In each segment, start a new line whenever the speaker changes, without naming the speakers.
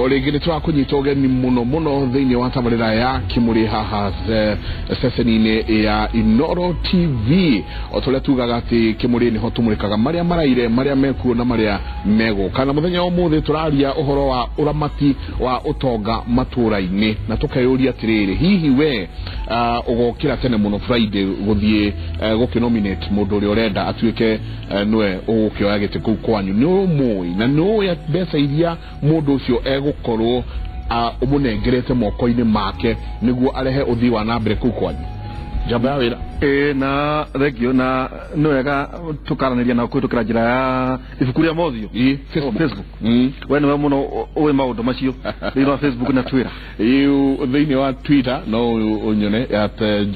O rĩngĩ nĩ tũrakũnyita ũgeni mũno mũno thĩinĩ wa tabarĩra ya Kĩmũrĩ haha ceceni-inĩ ya Inoro TV. O ta ũrĩa tugaga atĩ Kĩmũrĩ nĩho tũmũrĩkaga marĩa maraire, marĩa mekuo na marĩa megũka. Na mũthenya wa ũmũthĩ tũraria ũhoro wa ũramati wa ũtonga matũũra-inĩ, na tũkeyũria atĩrĩrĩ, hihi we ũgokĩra tene mũno Friday gũthiĩ gũkĩnominate mũndũ ũrĩa ũrenda atuĩke nĩwe ũgũkĩoya gĩtĩ kũu kwanyu? Nĩ ũmũĩ na nĩ ũĩ mbeca iria mũndũ ũcio egũkorwo ũmũnengerete moko-inĩ make nĩguo arehe ũthii wa na mbere kũu kwanyu? Njamba ya wĩra.
Ĩĩ, na thengio, na nĩ wega tũkaranĩria nao kũhĩtũkĩra njĩra ya ibuku rĩa mothiũ.
Ĩĩ, Facebook.
Oh, Facebook. We nĩwe mũno ũĩ maũndũ macio thĩinĩ wa Facebook na Twitter.
Ĩĩ, thĩinĩ wa Twitter no ũnyone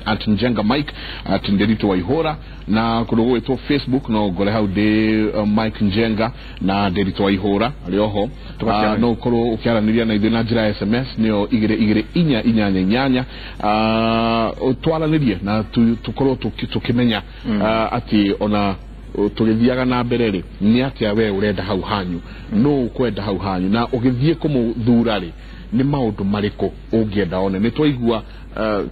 at Njenga Mike, at Nderitu Waihũra, na kũndũ gũgwĩtwo Facebook no ngore hau ndĩ Mike Njenga na Nderitu Waihũra arĩ oho.
Tũgakĩaranĩria.
No ũkorwo ũkĩaranĩria na ithuĩ na njĩra ya SMS, nĩyo igĩrĩ igĩrĩ inya inyanya inyanya. Twaranĩrie na tũkorwo tũkĩmenya atĩ ona tũgĩthiaga na mbere rĩ, nĩ atĩa we ũrenda hau hanyu, nũ ũkwenda hau hanyu, na ũgĩthiĩ kũmũthura rĩ, nĩ maũndũ marĩkũ ũngĩenda one. Nĩ twaigua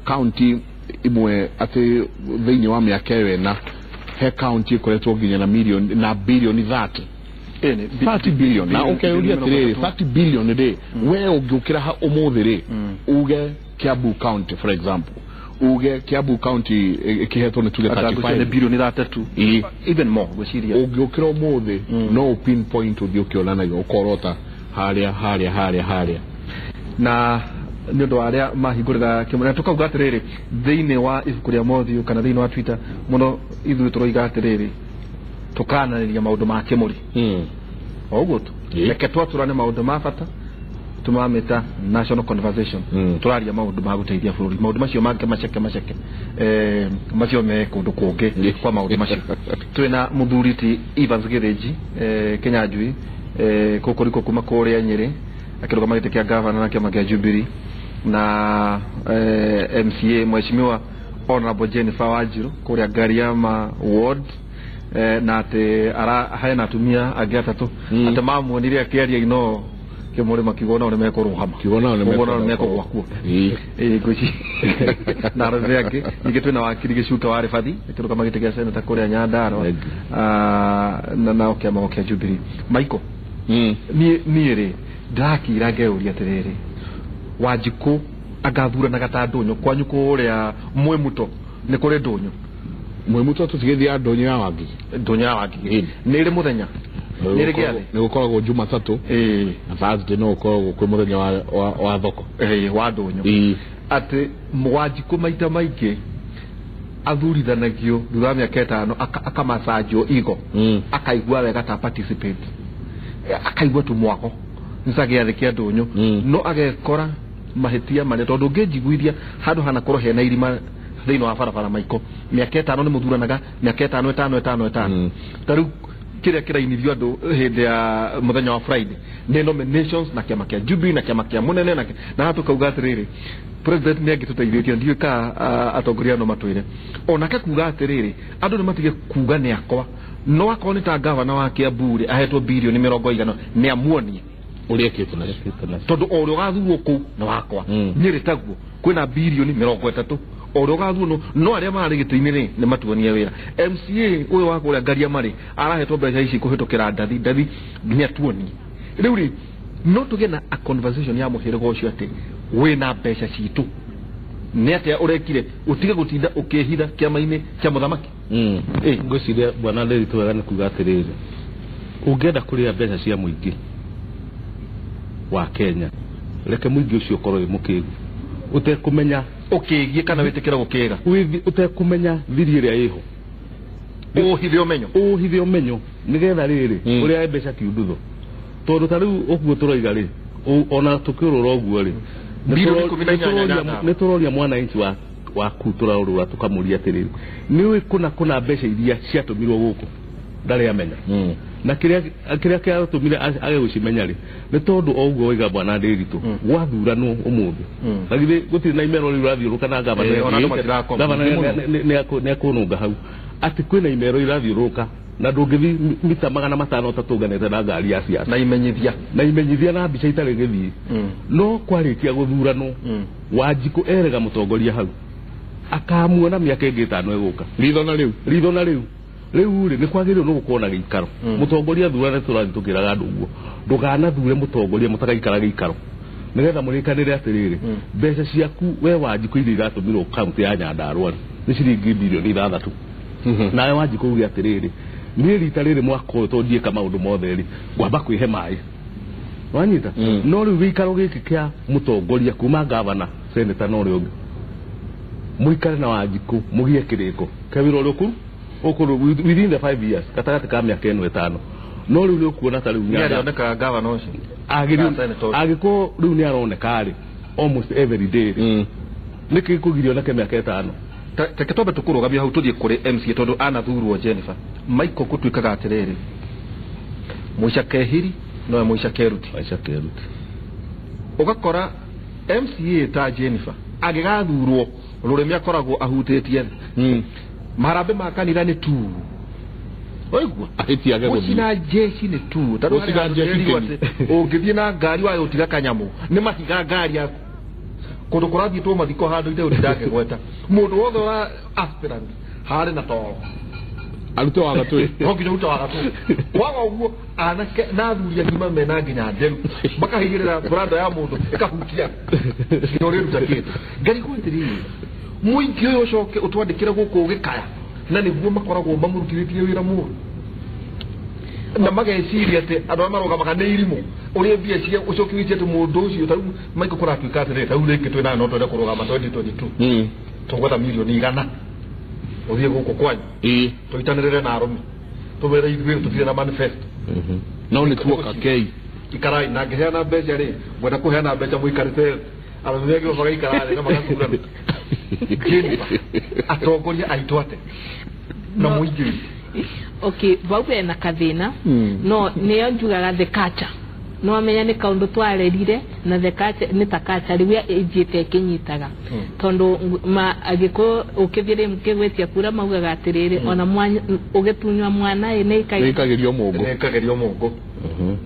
county imwe atĩ thĩinĩ wa mĩaka ĩyo ĩna he county ĩkoretwo nginya na million na bilioni 30. 30 billion. Na ũkeyũria atĩrĩrĩ, 30 billion rĩ, we ũngĩũkĩra ha ũmũthĩ rĩ, uge Kiambu County, for example, uge Kiambu County ĩkĩhetwo nĩ tuge
Ata
35
nĩ bilioni 3.
Ĩĩ.
Even more ngwĩciria.
Ũngĩũkĩra ũmũthĩ no ũ pinpoint ũthiĩ ũkĩonanagia ũkorota harĩa harĩa harĩa harĩa.
Na nĩ ũndũ wa arĩa mahingũrĩra kĩmũrĩ, na tũkauga atĩrĩrĩ, thĩinĩ wa ibuku rĩa mothiũ kana thĩinĩ wa Twitter mũno ithuĩ tũroiga atĩrĩrĩ, tũkananĩria maũndũ ma kĩmũrĩ. O ũguo tu. Reke twatũrane maũndũ ma bata tũmamĩta national conversation. Tũraria maũndũ ma gũteithia bũrũri, maũndũ macio mangĩ maceke maceke, macio me kũndũ kũngĩ kwa maũndũ macio. Twĩna mũthuri ti Evans Gĩthĩnji, Kĩnyanjui, kũkũrikũ kuma kũrĩa Nyĩrĩ, akĩrũgama gĩtĩ kĩa gavana na kĩama kĩa Jubilee, na MCA Mheshimiwa Honorable Jennifer Wanjiru kũrĩa Ngariama Ward, na atĩ hena atumia angĩ atatũ atĩ mamuonire akĩaria ino kĩmũrĩ makiuga nao nĩ mekũrũgama.
Kiugo nao nĩ
Ũguo nao nĩ mekũgwa kuo. Ĩĩ, ngwĩci. Na arũme angĩ. Ningĩ twĩna wakiri Gĩcuka wa Rĩbathi, akĩrũgama gĩtĩ gĩa seneta kũrĩa Nyandarua.
Thank you.
Na nao kĩama kĩa Jubilee. Michael, niĩ rĩ, ndĩrakira ngeyũria atĩrĩrĩ, Wanjikũ angathuranaga ta ndũnyũ kwanyu kũrĩa Mwĩmuto nĩ kũrĩ ndũnyũ?
Mwĩmuto tũtigĩthiaga ndũnyũ ya Wangigĩ.
Ndũnyũ ya Wangigĩ.
Ĩĩ.
Nĩ ĩrĩ mũthenya? Nĩ ĩrĩ gĩathĩ?
Nĩ gũkoragwo Jumatatũ.
Ĩĩ.
Na Thursday no gũkoragwo kwĩ mũthenya wa thoko.
Ĩĩ, wa ndũnyũ.
Ĩĩ.
Atĩ Wanjikũ maita maingĩ athurithanagio thutha wa mĩaka ĩtano, akamacanjwo igo. Akaigua wega ta participate. Akaigua tu mwago. Nĩ ta gĩathĩ kĩa ndũnyũ. No agekora mahĩtia marĩa, tondũ ũngĩnjiguithia handũ hanakorwo hena irima thĩinĩ wa barabara maiko, mĩaka ĩtano nĩ mũthuranaga, mĩaka ĩtano, ĩtano, ĩtano, ĩtano. Ta rĩu kĩrĩa kĩrainithio andũ hĩndĩ ya mũthenya wa Friday nĩ nominations na kĩama kĩa Jubilee na kĩama kĩa mũnene na haha tũkauga atĩrĩrĩ, president nĩ angĩtũteithĩtie, ndiũĩ kana atongoria no matwĩre onake kuga atĩrĩrĩ, andũ nĩ matige kuga nĩ akwa, no akorwo nĩ ta gavana wa Kiambu rĩ, ahetwo bilioni mĩrongo igana, nĩ amuonie
ũrĩa ekĩte nacio.
Tondũ o ũrĩa ũgathurwo kũu nĩ wakwa. Nyĩrĩ taguo kwĩna bilioni mĩrongo ĩtatũ, o ũrĩa ũgathurwo no arĩa marĩ gĩtĩ-inĩ rĩ, nĩ matuonie wĩra. MCA ũyũ wa kũrĩa Ngariama rĩ, arahetwo mbeca ici kũhĩtũkĩra ndathi, ndathi nĩ atuonie. Rĩu rĩ, no tũgĩe na a conversation ya mũhĩrĩga ũcio atĩ wĩna mbeca citũ, nĩ atĩa ũrekire ũtige gũtinda ũkĩhitha kĩama-inĩ kĩa mũthamaki?
Ngwĩciria bwana Nderitu wega nĩ kuga atĩrĩrĩ, ũngĩenda kũrĩa mbeca cia mũingĩ wa Kenya, reke mũingĩ ũcio ũkorwo wĩ mũkĩgu, ũtekũmenya
ũkĩgie kana wĩtĩkĩra gũkĩga,
ũtekũmenya thiri ĩrĩa ĩho,
ũhithe ũmenyo,
ũhithe ũmenyo, nĩgetha rĩrĩ ũrĩa mbeca kiundutho. Tondũ ta rĩu ũguo tũroiga rĩ, ona tũkĩũrũra ũguo rĩ,
Bilioni ikũmi na inyanya na ithano.
nĩ tũroria mwananchi waku, tũrarũra tũkamũria atĩrĩrĩ, nĩ ũĩ kũna kũna mbeca iria ciatũmirwo gũkũ ndarĩ amenya. Na kĩrĩa kĩatũmire age gũcimenya rĩ, nĩ tondũ o ũguo waiga bwana Nderitu, gwathuranwo ũmũthĩ. Na githĩ gũtirĩ na imero rĩu irathiũrũrũka na gavana
Ona andũ matirakoma.
gavana
Nĩ mũno.
nĩ ekũnũnga hau atĩ kwĩna imero irathiũrũrũka. Na ndũngĩthiĩ mita 500 ũtatũnganĩte na ngari ya siasa.
Na imenyithia.
Na imenyithia na mbica itarĩ gĩthiĩ. No kwarĩkia gũthuranwo Wanjikũ erega mũtongoria hau akamuona mĩaka ĩngĩ 5 ĩgũka.
Ritho na rĩu.
Ritho na rĩu. Rĩu rĩ nĩ kwagĩrĩirwo nĩ gũkorwo na gĩikaro. Mũtongoria thurane tũrathiĩ tũkĩraga andũ ũguo. Ndũkanathure mũtongoria mũtagaikara gĩikaro. Nĩgetha mũrĩkanĩre atĩrĩrĩ, mbeca ciaku we Wanjikũ iria iratũmirwo kaunti ya Nyandarua nĩ ciringi bilioni 6. Nawe Wanjikũ uge atĩrĩrĩ, niĩ rita rĩrĩ mwaka ũyũ tondũ ndiĩka maũndũ mothe rĩ, ngwamba kwĩhe maĩ. Wanyita? No rĩu gĩikaro gĩkĩ kĩa mũtongoria kuma gavana, seneta na ũrĩa ũngĩ, mũikare na Wanjikũ mũgĩe kĩrĩko kĩa wĩra ũrĩa ũkũrũ within the 5 years gatagatĩ ka mĩaka ĩno 5. No rĩu nĩ ũkuona ta rĩu
nĩ arĩonekaga gavana ũcio.
Angĩkorwo rĩu nĩ aroneka rĩ almost every day rĩ, nĩkĩ kũgiria oneke mĩaka 5?
Reke twambe tũkũrũgamia hau tũthiĩ kũrĩ MCA tondũ anathurwo Jennifer. Michael gũtuĩkaga atĩrĩrĩ, mũica kehiri nowe mũica keruti.
Mũica keruti.
Ũgakora MCA ta Jennifer angĩgathurwo rũrĩmĩ akoragwo ahutĩtie thĩ. Maharambĩ ma kanitha nĩ tu. Waigua?
Ahĩtiage gũthiĩ.
Gũcina jeshi nĩ tu. Tondũ
Gũcina
harĩ
jeshi
handũ
kĩni.
atĩ ũngĩthiĩ na ngari wayo ũtiga kanyamũ, nĩ mahiga ngari yaku. Kũndũ kũrathiĩtwo mathiko handũ iteũtindangĩgweta. Mũndũ wothe ũra aspirant harĩ na toro.
Arute wa gatũ.
No nginya ũrute wa gatũ. Kwaga ũguo anake na athuri agima mena nginya nderu makahigĩrĩra branda ya mũndũ ĩkahutia nginya ũrĩruta kĩndũ. Ngarigwo atĩrĩrĩ, mũingĩ ũyũ ũcoke ũtwandĩkĩre gũkũ ũgĩkaya na nĩguo makoragwo mamũrutithĩtie wĩra mũru na mageciria atĩ andũ arĩa marũgamaga nĩ irimũ ũrĩa mbia cia ũcoke wĩtie atĩ mũndũ ũcio ta rĩu Michael kũratuĩka atĩrĩrĩ, ta rĩu rĩngĩ twĩ nayo no twende kũrũgama 2022 tũgwetha milioni 100 ũthiĩ gũkũ kwanyu tũitanĩrĩre na arũme tũmere ithuĩ tũtirĩ na manifesto.
No nĩ tuoka kei
ikarai na ngĩheana mbeca rĩ, mwenda kũheana mbeca mũikarĩte arũme megĩrwo magaikara thĩ na magathurana. Jennifer, atongoria aitũ ate na mũingĩ.
Okay, vau hena kathĩna no nĩyo njugaga the culture. No amenya nĩ kaũndũ twarerire na the culture nĩ ta culture rĩu ĩnjĩte ĩkĩnyitaga. Tondũ angĩkorwo ũkĩthiĩ rĩ kĩgwĩtia kura maugaga atĩrĩrĩ, ona ũgĩtunywa mwana ĩ nĩ
ĩkagerio mũngũ.
Nĩ ĩkagerio mũngũ.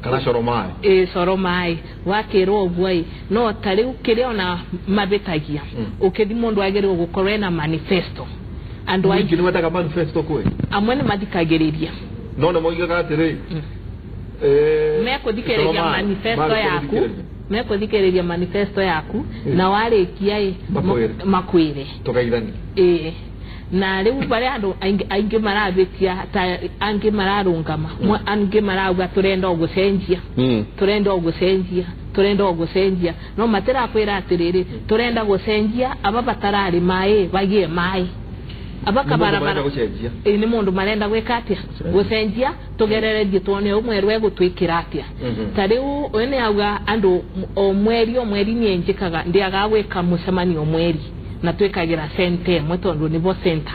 Kana coro maĩ.
Ĩ coro maĩ. Wakĩrwo ũguo ĩ, no ta rĩu kĩrĩa ona mabĩtagia. Ũkĩthiĩ mũndũ agĩrĩirwo gũkorwo ena manifesto. Andũ
aingĩ nĩ mendaga manifesto kwĩ?
Amwe nĩ mathikagĩrĩria.
No nĩ moigaga atĩrĩ,
mekũthikĩrĩria manifesto yaku, mekũthikĩrĩria manifesto yaku na warĩkia ĩ makwĩre
tũgeithanie.
Ĩ na rĩu barĩa andũ aingĩ marabĩtia ta angĩ mararũngama, angĩ marauga tũrenda gũcenjia, tũrenda gũcenjia, tũrenda gũcenjia, no matirakwĩra atĩrĩrĩ tũrenda gũcenjia aba batararĩ maĩ bagie maĩ abaka barabara ĩ nĩ mũndũ marenda gwĩka atĩa gũcenjia tũgerererie tuone ũmwe egũtwĩkĩra atĩa. Ta rĩu ũyũ nĩ auga andũ o mweri o mweri niĩ njĩkaga ndĩagaga gwĩka mũcemanio mweri na twĩkagĩra center ĩmwe tondũ nĩbo center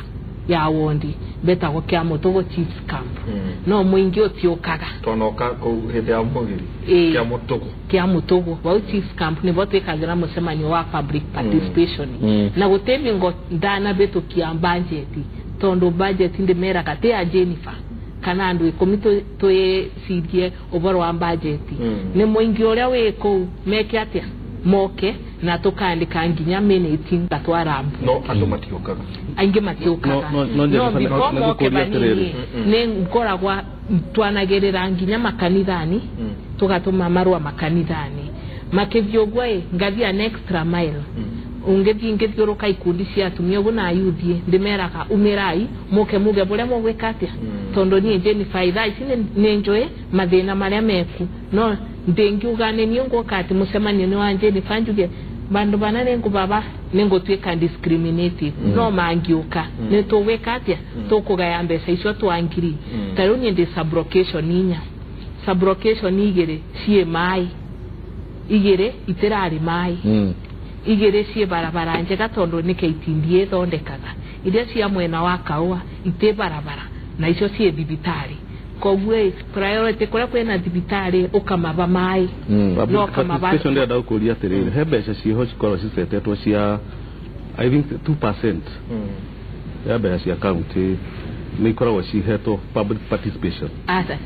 ya wondi betagwo Kĩamũtũgũ Chiefs Camp. No mũingĩ ũtiũkaga
tonoka kũu hĩndĩ ya mũgiri Kĩamũtũgũ.
Kĩamũtũgũ vau Chiefs Camp nĩbo twĩkagĩra mũcemanio wa public participation. Na gũtĩ bingo ndanabĩtũkia budget tondũ budget ndĩmeraga ti ya Jennifer kana andũ 10 twĩcirie ũhoro wa budget. Nĩ mũingĩ ũrĩa wĩ kũu meke atĩa moke na tũkandĩka nginya minute ngatwara mbu.
No andũ matiũkaga.
Aingĩ matiũkaga. No before moke banini nĩ ngoragwa twanagĩrĩra nginya makanithani, tũgatũma marũa makanithani makĩthiĩ ũguo ĩ ngathiĩ an extra mile. Ũngĩthiĩ ngĩthiũrũka ikundi cia atumia ũguo na ayuthi ndĩmeraga umĩrai mũke muge bũrĩa mũgwĩka atĩa tondũ niĩ Jennifer thaa ici nĩ njũĩ mathĩna marĩa meku no ndĩngiuga nĩ niĩ ngũka atĩ mũcemanio nĩ wa Jennifer njuge bandu bana nĩ ngũbaba nĩ ngũtuĩka discriminative no mangiũka nĩ tũgwĩka atĩa tũkũgaya mbeca icio twa ngiri. Ta rĩu niĩ ndĩ sublocation 4 sublocation 2 ciĩ maĩ 2 itirarĩ maĩ 2 ciĩ barabara njega tondũ nĩ KTDA ĩthondekaga iria cia mwena wa Kaũa itĩ barabara na icio ciĩ thibitarĩ. Koguo priority kũrĩa kwĩna thibitarĩ ũkamaba maĩ no ũkamaba.
Participation ndĩrenda gũkũria atĩrĩrĩ, he mbeca ciĩho cikoragwo cicetetwo cia I think 2% ya mbeca cia county nĩ ikoragwo cihetwo public participation.
Aca,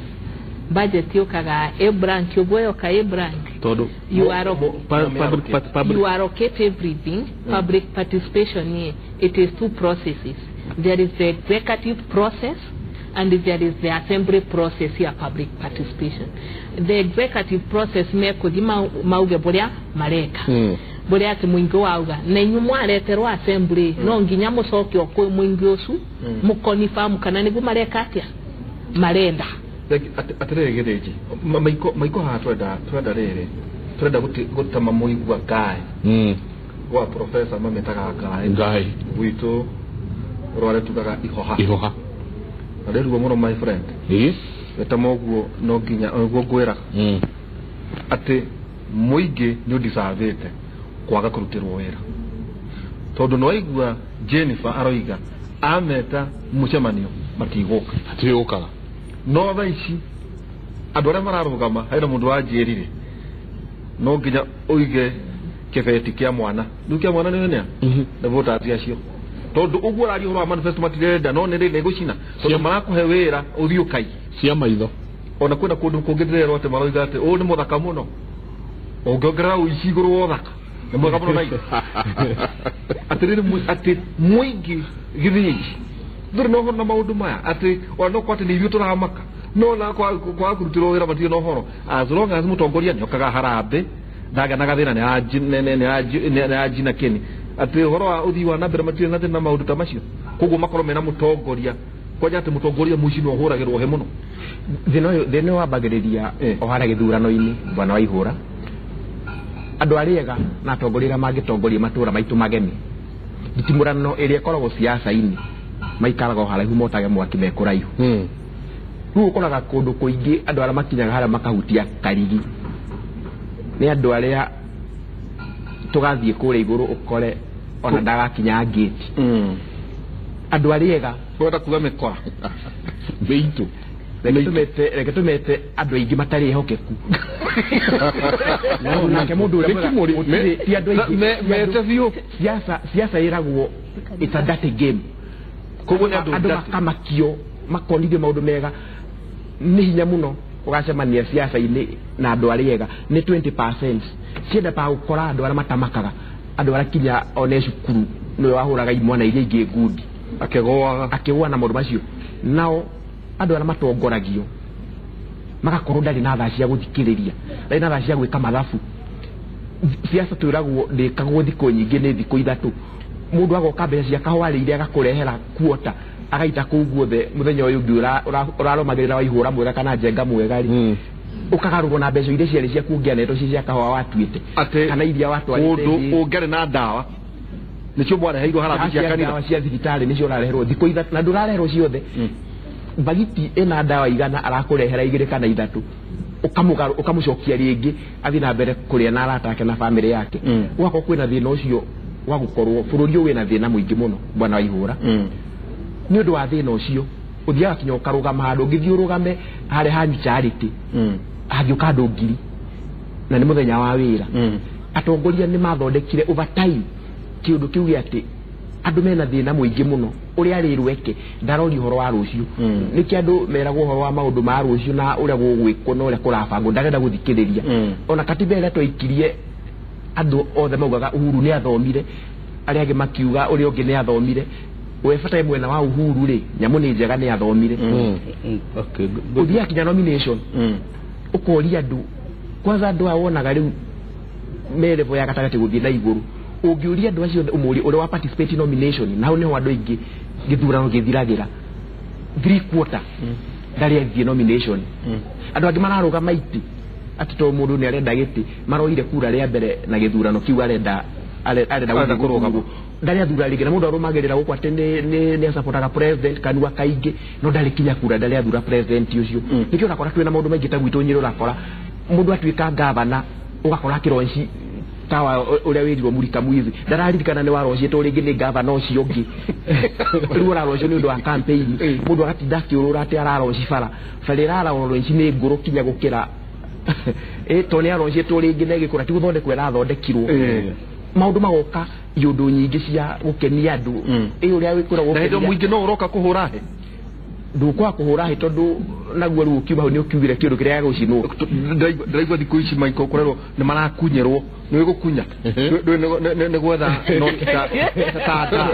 budget yũkaga ĩ blank, ũguo yoka ĩ blank.
Tondũ
You are
public
you allocate everything. Public participation here, it is two processes. There is the executive process and there is the assembly process ya public participation. The executive process mekuthi mauge buria mareka, buria ati muingi wauga na inyu mwareterwo assembly, no nginya mucoke okwi muingi ucu mukonifamu kana niguo mareka atia marenda.
Atirĩrĩ Gĩthĩnji, maiko haha tũrenda rĩrĩ, tũrenda gũtema mũigua ngaĩ gwa professor mamĩtaga ngaĩ
Ngai
gwitũ rware tugaga ihoha.
Ihoha.
Na rĩ ruo mũno my friend. Wetama ũguo no nginya ũguo ngwĩra atĩ mũingĩ nĩ ũdicavĩte kwaga kũrutĩrwo wĩra, tondũ nĩwaigua Jennifer aroiga ameta mũcemanio matigũka.
Hatirĩ ũkaga.
No thaa ici andũ arĩa mararũgama hena mũndũ wanjĩrire no nginya ũige kĩbeti kĩa mwana, rĩu kĩa mwana nĩ nĩa nĩ voters acio, tondũ ũguo ũraria ũhoro wa manifesto matirenda, no nĩ rĩ gũcina tondũ marakũhe wĩra ũthiĩ ũkai
cia maitho.
Ona kwĩna kũndũ kũngĩ ndĩrerwo atĩ maroiga atĩ ũyũ nĩ mũthaka mũno, ũngĩongerera ũici igũrũ wa ũthaka nĩ mwega mũno naitho. Atĩrĩrĩ atĩ mũingĩ Gĩthĩnji ndũrĩ na ũhoro na maũndũ maya, atĩ ona no kwa atĩ nĩ ithuĩ tũramaka, no na kwaga kũrutĩrwo wĩra matirĩ na ũhoro, as long as mũtongoria nĩokaga harambĩ ndagĩa na gathĩna nĩ anjina kĩni, atĩ ũhoro wa ũthii wa na mbere matirĩ na thĩna na maũndũ ta macio, koguo makorwo mena mũtongoria kwanja atĩ mũtongoria mũici no ũhũragĩrwo he mũno.
Thĩna ũyũ thĩna wambagĩrĩria o harĩa gĩthurano-inĩ, bwana wa ihũra, andũ arĩa ega na atongoria arĩa mangĩtongoria matũra maitũ mageni, nditimũrano ĩrĩa ĩkoragwo siasa-inĩ maikaraga o haraihu motage mwaki me kũraihu. Rĩu ũkoraga kũndũ kũingĩ andũ arĩa makinyaga harĩa makahutia karigi nĩ andũ arĩa tũgathiĩ kũrĩa igũrũ ũkore ona ndagakinya ngĩti. Andũ arĩa ega
ũrenda kuga mĩkora
mĩitũ,
reke tũmete andũ aingĩ matarĩ ehokeku. Nake mũndũ ũrĩa ti andũ aingĩ
mete biũ.
Siasa ĩragwo it's a dirty game,
koguo nĩ andũ
makamakio makonithio maũndũ mega. Nĩ hinya mũno ũgacemania siasa-inĩ na andũ arĩa ega nĩ 20%. Cienda pa gũkora andũ arĩa matamakaga, andũ arĩa kinya one cukuru nĩwe wahũraga imwana iria ingĩ ngundi akĩgũa na maũndũ macio. Nao andũ arĩa matongoragio magakorwo ndarĩ na thaa cia gũthikĩrĩria, ndarĩ na thaa cia gwĩka mathabu. Siasa twĩragwo ndĩkagwo thikũ nyingĩ, nĩ thikũ ithatũ. Mũndũ agoka mbeca cia kahũa arĩire agakũrehera kuota agaita kũu guothe mũthenya ũyũ ũngĩ ũrarũmagĩrĩra wa ihũra mwega kana njenga mwega rĩ, ũkagarũrwo na mbeca iria ciarĩ ciaku ũngĩanetwo ci cia kahũa watuĩte kana iria watwarĩte
kũndũ ũngĩarĩ na ndawa nĩcio mwareheirwo harambĩ cia kanitha,
ndawa cia thibitarĩ nĩcio ũrareherwo thikũ ithatũ, na ndũrareherwo ciothe. Bagiti ĩna ndawa igana arakũrehera igĩrĩ kana ithatũ, ũkamũcokia rĩngĩ athiĩ na mbere kũrĩa na arata ake na bamĩrĩ yake. Ũgakorwo kwĩna thĩna ũcio wa gũkorwo bũrũri ũyũ wĩna thĩna mũingĩ mũno bwana wa ihũra. Nĩ ũndũ wa thĩna ũcio ũthiaga kinya ũkarũgama handũ, ũngĩthiĩ ũrũgame harĩa hanyu charity hangĩũka andũ 1000 na nĩ mũthenya wa wĩra. Atongoria nĩ mathondekire over time kĩũndũ kĩu gĩa atĩ andũ mena thĩna mũingĩ mũno ũrĩa arĩ rweke ndarori ũhoro wa rũciũ. Nĩkĩo andũ meragwo ũhoro wa maũndũ ma rũciũ na ũrĩa gũgwĩkwo na ũrĩa kũrabangwo, ndarenda gũthikĩrĩria. Ona katiba ĩrĩa twaikirie andũ othe maugaga Uhuru nĩ athomire, arĩa angĩ makiuga ũrĩa ũngĩ nĩ athomire. We bata mwena wa Uhuru rĩ, nyamũ nĩ njega nĩ athomire. Ũthiaga kinya nomination ũkoria andũ kwanza, andũ aya wonaga rĩu me level ya gatagatĩ gũthiĩ na igũrũ, ũngĩũria andũ acio ũmũrie ũrĩa wa participate nomination, na hau nĩho andũ aingĩ gĩthurano gĩthiragĩra 3/4 ndarĩ athiĩ nomination. Andũ angĩ mararũgama itĩ atĩ to mũndũ nĩ arenda gĩtĩ, maroire kura rĩa mbere na gĩthurano kĩu arenda gũthiĩ kũrũgama, ndarĩ athura rĩngĩ, na mũndũ arũmagĩrĩra gũkũ atĩ nĩ acapotaga president kanua kaingĩ, no ndarĩ kinya kura, ndarĩ athura president ũcio. Nĩkĩo ũrakora twĩna maũndũ maingĩ ta gwitũ Nyĩrĩ, ũrakora mũndũ atuĩka gavana ũgakora akĩronci tawa ũrĩa wĩrirwo Mũrika Mwithi, ndararirikana nĩ waroncĩtwo rĩngĩ nĩ gavana ũcio ũngĩ. Rĩu ũraroncio nĩ ũndũ wa campaign, mũndũ agatinda akĩũrũra atĩ araronci bara bara ĩraronci nĩ ngũrũ kinya gũkĩra to nĩ aroncĩtwo rĩngĩ na ĩgĩkũra, ti gũthondekwo ĩrathondekirwo. Maũndũ magoka iũndũ nyingĩ cia gũkenia andũ, ĩ ũrĩa wĩkũragwo
na hĩndĩ mũingĩ no ũroka kũhũra he
Ndukwa kuhura hi tondu naguo riu ukiuma hau ni ukiugire kindu kiria gigucinwo.
Ndiraigua thiku ici Michael kurerwo ni marakunyirwo ni gukunya ni gwetha noti ta ta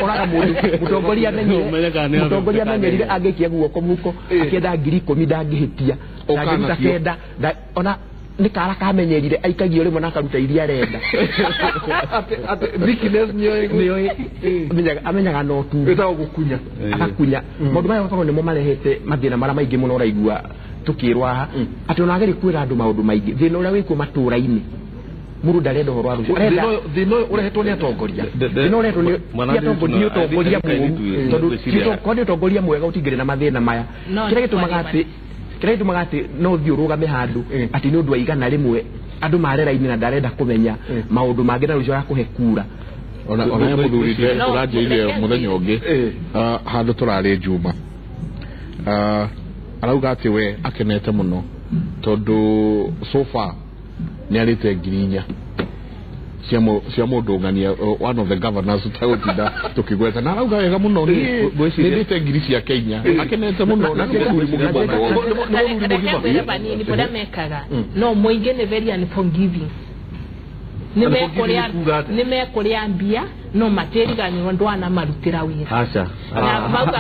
Oraga mundu mutongoria amenyire mutongoria amenyerire angikia guoko muhuko akienda 10,000 ndangĩhĩtia ndangĩruta kenda ona nĩ kara kamenyerire aikagio rĩmwe na akaruta iria arenda.
Atĩ weakness nĩoĩ
amenyaga no tu
ĩtagwo gũkunya
agakunya. Maũndũ maya gakorwo nĩmo marehete mathĩna marĩa maingĩ mũno ũraigua tũkĩrwo haha atĩ ona agerie kwĩra andũ maũndũ maingĩ thĩna ũrĩa wĩkuo matũũra-inĩ mũndũ ndarenda ũhoro wa rũciũ.
Thĩna ũyũ ũrehetwo nĩ atongoria.
Thĩna ũrehetwo nĩ ũtongoria mũũru tondũ korwo nĩ ũtongoria mwega ũtingĩrĩ na mathĩna maya. Kĩrĩa gĩtũmaga atĩ no ũthiĩ ũrũgame handũ atĩ nĩ ũndũ wa 100 andũ marera-inĩ na ndarenda kũmenya maũndũ mangĩ na rũciũ arakũhe kura.
Ona he mũthuri ũranjĩire mũthenya ũngĩ handũ tũrarĩ Juma arauga atĩ we akenete mũno tondũ so far nĩ arĩte 4,000 cia mũndũ ng'ania one of the governors ũtagũtinda tũkĩgweta na arauga wega mũno nĩ ndĩte 4,000 ciake akenete mũno na nĩ mũthuri mũgima
mũno. Reke banini bũrĩa mekaga no mũingĩ nĩ very unforgiving. Nĩ mekũrĩa mbia no matĩriganĩrwo ndwana marutĩra wĩra.
Aca
na mauga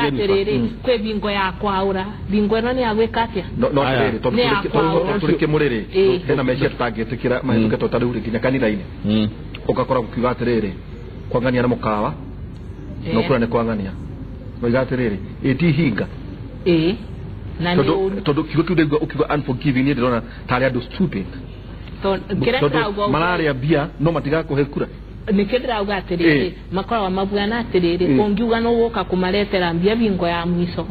atĩrĩrĩ kwĩ bingo ya kwaũra bingo ĩno nĩ ya gwĩka atĩa
no atĩrĩrĩ tondũ tũrĩ kĩmũrĩrĩ hena meciria tũtangĩtĩkĩra mahĩtũke ta rĩu rĩ nginya kanitha-inĩ ũgakora gũkiuga atĩrĩrĩ kwang'ania na mũkawa no kũrĩa nĩ kwang'ania noiga atĩrĩrĩ ĩ ti hinga
na nĩ ũru
tondũ kiugo kĩu ndaigua ũkiuga unforgiving niĩ ndĩrona tarĩ andũ stupid tondũ mararĩa mbia no matigakũhe kura.
Nĩkĩo ndĩrauga atĩrĩrĩ makoragwo mabuana atĩrĩrĩ ũngiuga no gũka kũmaretera mbia bingo ya mwico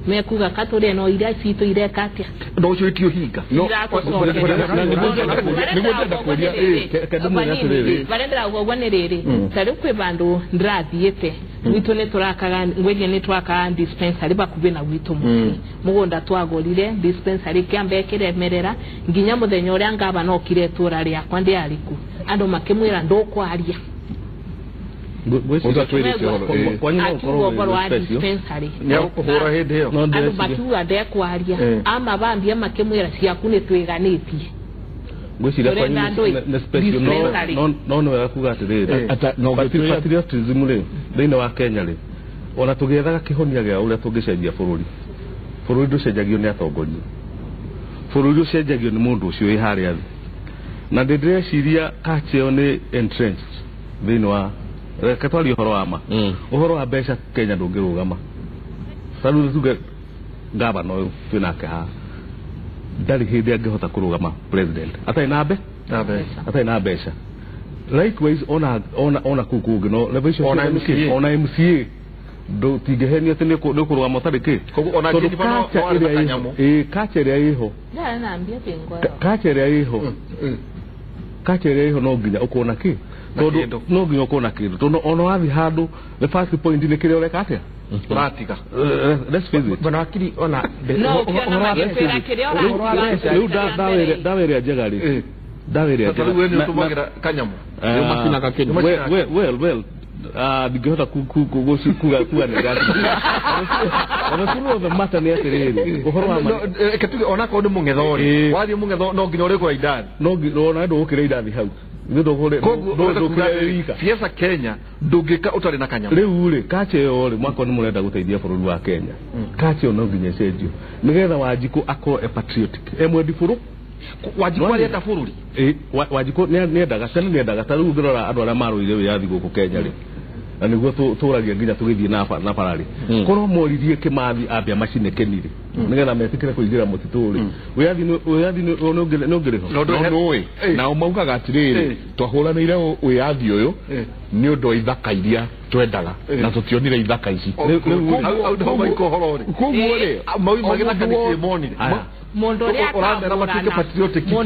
mekuga katũrĩe no iria citũ ireka atĩa
no ũcio ti ũhinga
barĩa ndĩrauga ũguo nĩ rĩrĩ ta rĩu kwĩ bandũ ndĩrathiĩte gwitũ nĩ tũrakaga ngwĩria nĩ twakaga dispensary bakuhĩ na gwitũ mũciĩ mũgũnda twagũrire dispensary kĩamba ĩkĩremerera nginya mũthenya ũrĩa ngaba okire itũra rĩakwa ndĩarĩ ku andũ makĩmwĩra ndũkwaria akiuga ũhoro wa dispensary
nĩagũkũhũra hĩndĩ ĩyo
andũ makiuga ndekwaria amabambia makĩmwĩra ciaku nĩ twĩganĩtie
ngwĩciria kwanyu nĩ special no nĩ wega kuga atĩrĩrĩ patriotism rĩ thĩinĩ wa Kenya rĩ ona tũgĩethaga kĩhonia gĩa ũrĩa tũngĩcenjia bũrũri bũrũri ndũcenjagio nĩ atongoria bũrũri ũcenjagio nĩ mũndũ ũcio wĩ harĩa thĩ na ndĩreciria culture ĩyo nĩ entrenched thĩinĩ wa reke twarie ũhoro wa ma ũhoro wa mbeca Kenya ndũngĩrũgama ta rĩu tuge gavana ũyũ twĩ nake haha ndarĩ hĩndĩ angĩhota kũrũgama president atarĩ na atarĩ na mbeca likewise ona kũu kũngĩ no level icio ona MCA ndũtingĩhenio atĩ nĩ ũkũrũgama ũtarĩ kĩ tondũ culture ĩrĩa ĩho culture ĩrĩa ĩho no nginya ũkorwo na kĩ tondũ no nginya ũkorwo na kĩndũ tondũ ona wathiĩ handũ the first point nĩ kĩrĩa ũreka atĩa ũratiga. Let's face it
bwana wakiri ona
no ũkĩona magĩkwĩra kĩrĩa ũratiga
rĩu ndawa ĩrĩa njega rĩ ndawa ĩrĩa njega
rĩu nĩ ũtũmagĩra kanyamũ
well ndingĩhota kuga nĩ gati the truth of the matter nĩ atĩrĩrĩ ũhoro wa ma
reke tuge onakorwo nĩ mũng'etho rĩ wathiĩ mũng'etho no nginya ũrĩgũra indathi
no nginya ona ndũgũkĩra indathi hau
ndũgũkĩra siasa Kenya ndũngĩka ũtarĩ na kanyamũ
rĩu rĩ kacha ĩyo rĩ mwaka nĩ mũrenda gũteithia bũrũri wa Kenya kacha ĩyo no nginya ĩcenjio nĩgetha Wanjikũ akorwo e patriotic e mwendi bũrũri
Wanjikũ arenda bũrũri
Wanjikũ nĩendaga tene nĩendaga ta rĩu ũngĩrora andũ arĩa marũire wĩyathi gũkũ Kenya rĩ na nĩguo tũragia nginya tũgĩthiĩ na bararĩ korwo moririe Kĩmathi ambia macine Keni rĩ nĩgetha metĩkĩre kũingĩra mũtitũ rĩ wĩyathi nĩ ũngĩrĩ ho
no nũĩ nao maugaga atĩrĩrĩ twahũranĩire wĩyathi ũyũ nĩ ũndũ wa ithaka iria twendaga na tũtionire ithaka ici koguo rĩ
mauma gĩthaka nĩ kĩmonire
mundu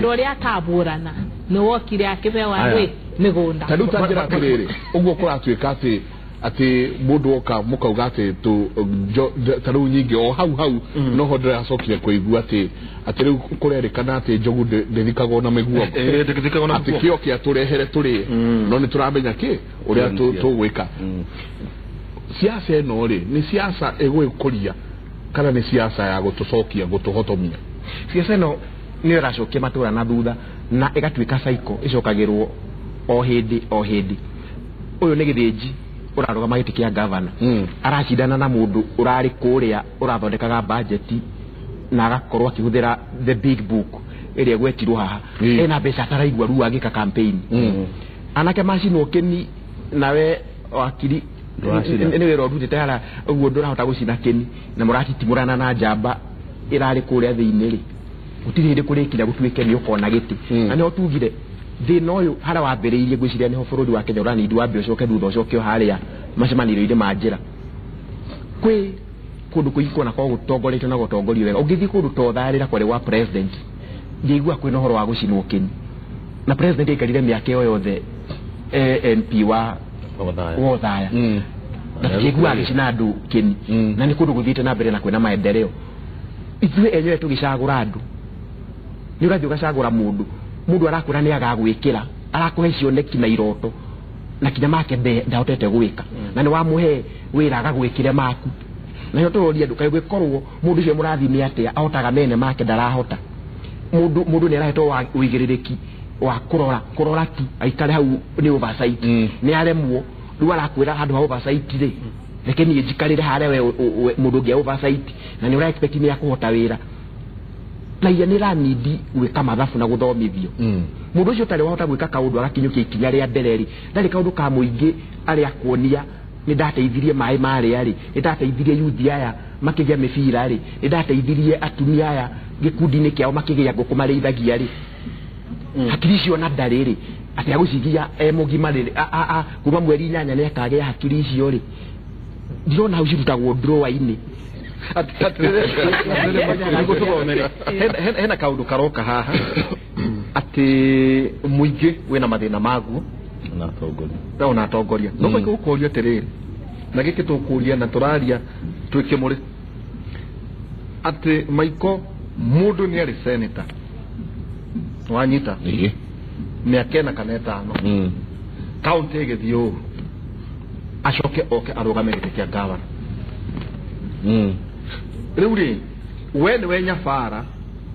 uria akaburana ni wokire akibewa rwi migunda
ta riu ta njira atiriri uguo kuratuika ati ati mundu oka mukauga ati tu ta riu nyingi o hau hau noho ndiracokire kuigua ati ati riu kurerikana ati njogu ndithikagwo na miguongo ati kio kia turehere turi no ni turamenya ki uria tugwika. Siasa ĩno rĩ nĩ siasa ĩgwĩkũria kana nĩ siasa ya gũtũcokia gũtũhotomia?
Siasa ĩno nĩyo ĩracokia matũra na thutha na ĩgatuĩka cycle ĩcokagĩrwo o hĩndĩ o hĩndĩ. Ũyũ nĩ Gĩthĩnji ũrarũgama gĩtĩ kĩa gavana, aracindana na mũndũ ũrarĩ kũrĩa ũrathondekaga budget na agakorwo akĩhũthĩra the big book ĩrĩa ĩgwetirwo haha. Ena mbeca ataraigua ruo agĩka campaign. Anake macinwo kĩni nawe wakiri nĩ wĩra ũrutĩte harĩa ũguo ndũrahota gũcina kĩni na mũratitimũrana na njamba ĩrarĩ kũrĩa thĩinĩ rĩ, gũtirĩ hĩndĩ kũrĩkinya gũtuĩke nĩ ũkona gĩtĩ. Na nĩho tugire thĩna ũyũ harĩa wambĩrĩirie, ngwĩciria nĩho bũrũri wa Kenya ũranindi wambe ũcoke thutha ũcoke o harĩa macemanĩrio-inĩ ma njĩra. Kwĩ kũndũ kũingĩ kuona korwo gũtongoretio na gũtongorio wega. Ũngĩthiĩ kũndũ ta Ũtharĩra kwarĩ gwa president, ndiaigua kwĩna ũhoro wa gũcinwo kĩni, na president aikarire mĩaka ĩyo yothe MP wa Othaya, na tũtiaiguaga agĩcina andũ kĩni, na nĩ kũndũ gũthiĩte na mbere na kwĩna maendeleo. Ithuĩ enyewe tũgĩcagũra andũ, nĩ ũrathiĩ ũgacagũra mũndũ, mũndũ arakwĩra nĩ agagwĩkĩra, arakũhe cioneki na iroto na kinya make ndahotete gwĩka, na nĩ wamũhe wĩra agagwĩkĩre maku. Na nĩho tũroria andũ kaĩ gwĩkorwo mũndũ ũcio mũrathime atĩa ahotaga mene make ndarahota. Mũndũ nĩ arahetwo ũigĩrĩrĩki wa kũrora tu aikare hau nĩ oversight, nĩ aremwo rĩu arakwĩra handũ ha oversight rĩ, reke niĩ njikarĩre harĩa we mũndũ ũngĩ oversight, na nĩ ũra expect nĩ akũhota wĩra. Na ia nĩ ĩranindi gwĩka mathabu na gũthomithio. Mũndũ ũcio ũtarĩ wahota gwĩka kaũndũ agakinyũkia ikinya rĩa mbere rĩ, ndarĩ kaũndũ ka mũingĩ arĩa akuonia nĩ ndateithirie maĩ marĩa rĩ, nĩ ndateithirie yuthi aya makĩgĩa mĩbira rĩ, nĩ ndateithirie atumia aya gĩkundi-inĩ kĩao makĩgĩa ngũkũ marĩithagia rĩ. Hakiri icio na ndarĩ rĩ, atĩ agũcigia e mũgima rĩ, kuma mweri 8 nĩ akagĩa hakiri icio rĩ, ndirona hau cirutagwo drawer-inĩ.
Hena kaũndũ karoka haha atĩ mũingĩ wĩna mathĩna maguo
na atongoria
na atongoria no maike gũkũria atĩrĩrĩ, na gĩkĩ tũkũria na tũraria twĩ kĩmũrĩ atĩ Maiko mũndũ nĩ arĩ senator wanyita mĩaka 4 kana 5 kaunti ĩgĩthiĩ ũũ, acoke oke arũgame gĩtĩ kĩa gavana. Rĩu rĩ, we nĩwe nyabara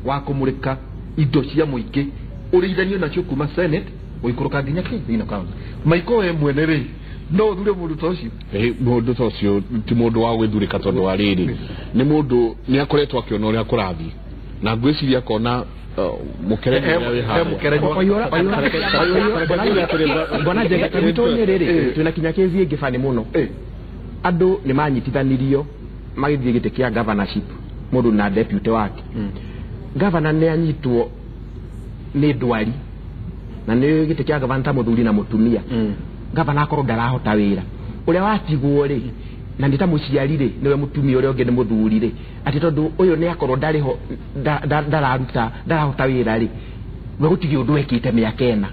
wa kũmũrĩka indo cia mũingĩ ũrĩithanio nacio kuma senate gũikũrũka nginya kĩ thĩinĩ kaunti. Maiko we mwene rĩ, no ũthure mũndũ ta ũcio?
Mũndũ ta ũcio ti mũndũ wa gwĩthurĩka tondũ wa rĩrĩ, nĩ mũndũ nĩ akoretwo akĩona ũrĩa kũrathiĩ, na ngwĩciria akona mũkerenyo ũrĩa wĩ harĩa.
Bwana Njenga, gwitũ nĩ rĩrĩ twĩna kinya kĩzi ĩngĩ bani mũno. Andũ nĩ manyitithanirio magĩthiĩ gĩtĩ kĩa governorship, mũndũ na deputy wake. Governor nĩ anyitwo nĩ ndwari, na nĩ gĩtĩ kĩa governor ta mũthuri na mũtumia. Governor akorwo ndarahota wĩra, ũrĩa watigwo rĩ, na nĩ ta mũciari rĩ, nĩwe mũtumia ũrĩa ũngĩ nĩ mũthuri rĩ, atĩ tondũ ũyũ nĩ akorwo ndarĩho ndararuta ndarahota wĩra rĩ, we gũtirĩ ũndũ ekĩte mĩaka 4.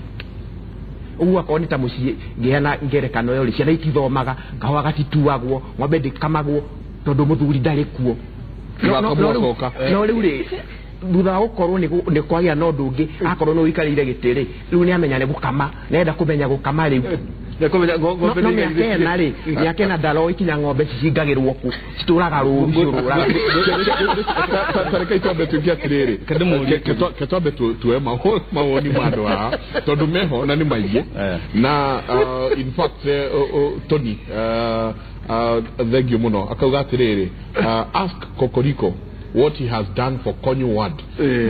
Ũguo akorwo nĩ ta mũciĩ, ngĩheana ngerekano ĩyo rĩ, ciana itithomaga, kahũa gatituagwo, ng'ombe ndĩkamagwo tondũ mũthuri ndarĩ kuo. No rĩu rĩ, thutha wa gũkorwo nĩ kwagĩa na ũndũ ũngĩ, akorwo nĩ ũikarĩire gĩtĩ rĩ, rĩu nĩ amenya nĩ gũkama, nĩenda kũmenya gũkama rĩu. No mĩaka 4 rĩ, mĩaka 4 ndaroĩ kinya ng'ombe cicingagĩrwo kũ, citũraga rũru cirũraga.
Tareke twambe tuge atĩrĩrĩ, ke twambe tuoe mawoni ma andũ haha tondũ meho na nĩ maingĩ. Na in fact Tony thank you mũno, akauga atĩrĩrĩ, ask Kokoriko what he has done for Konyu Ward,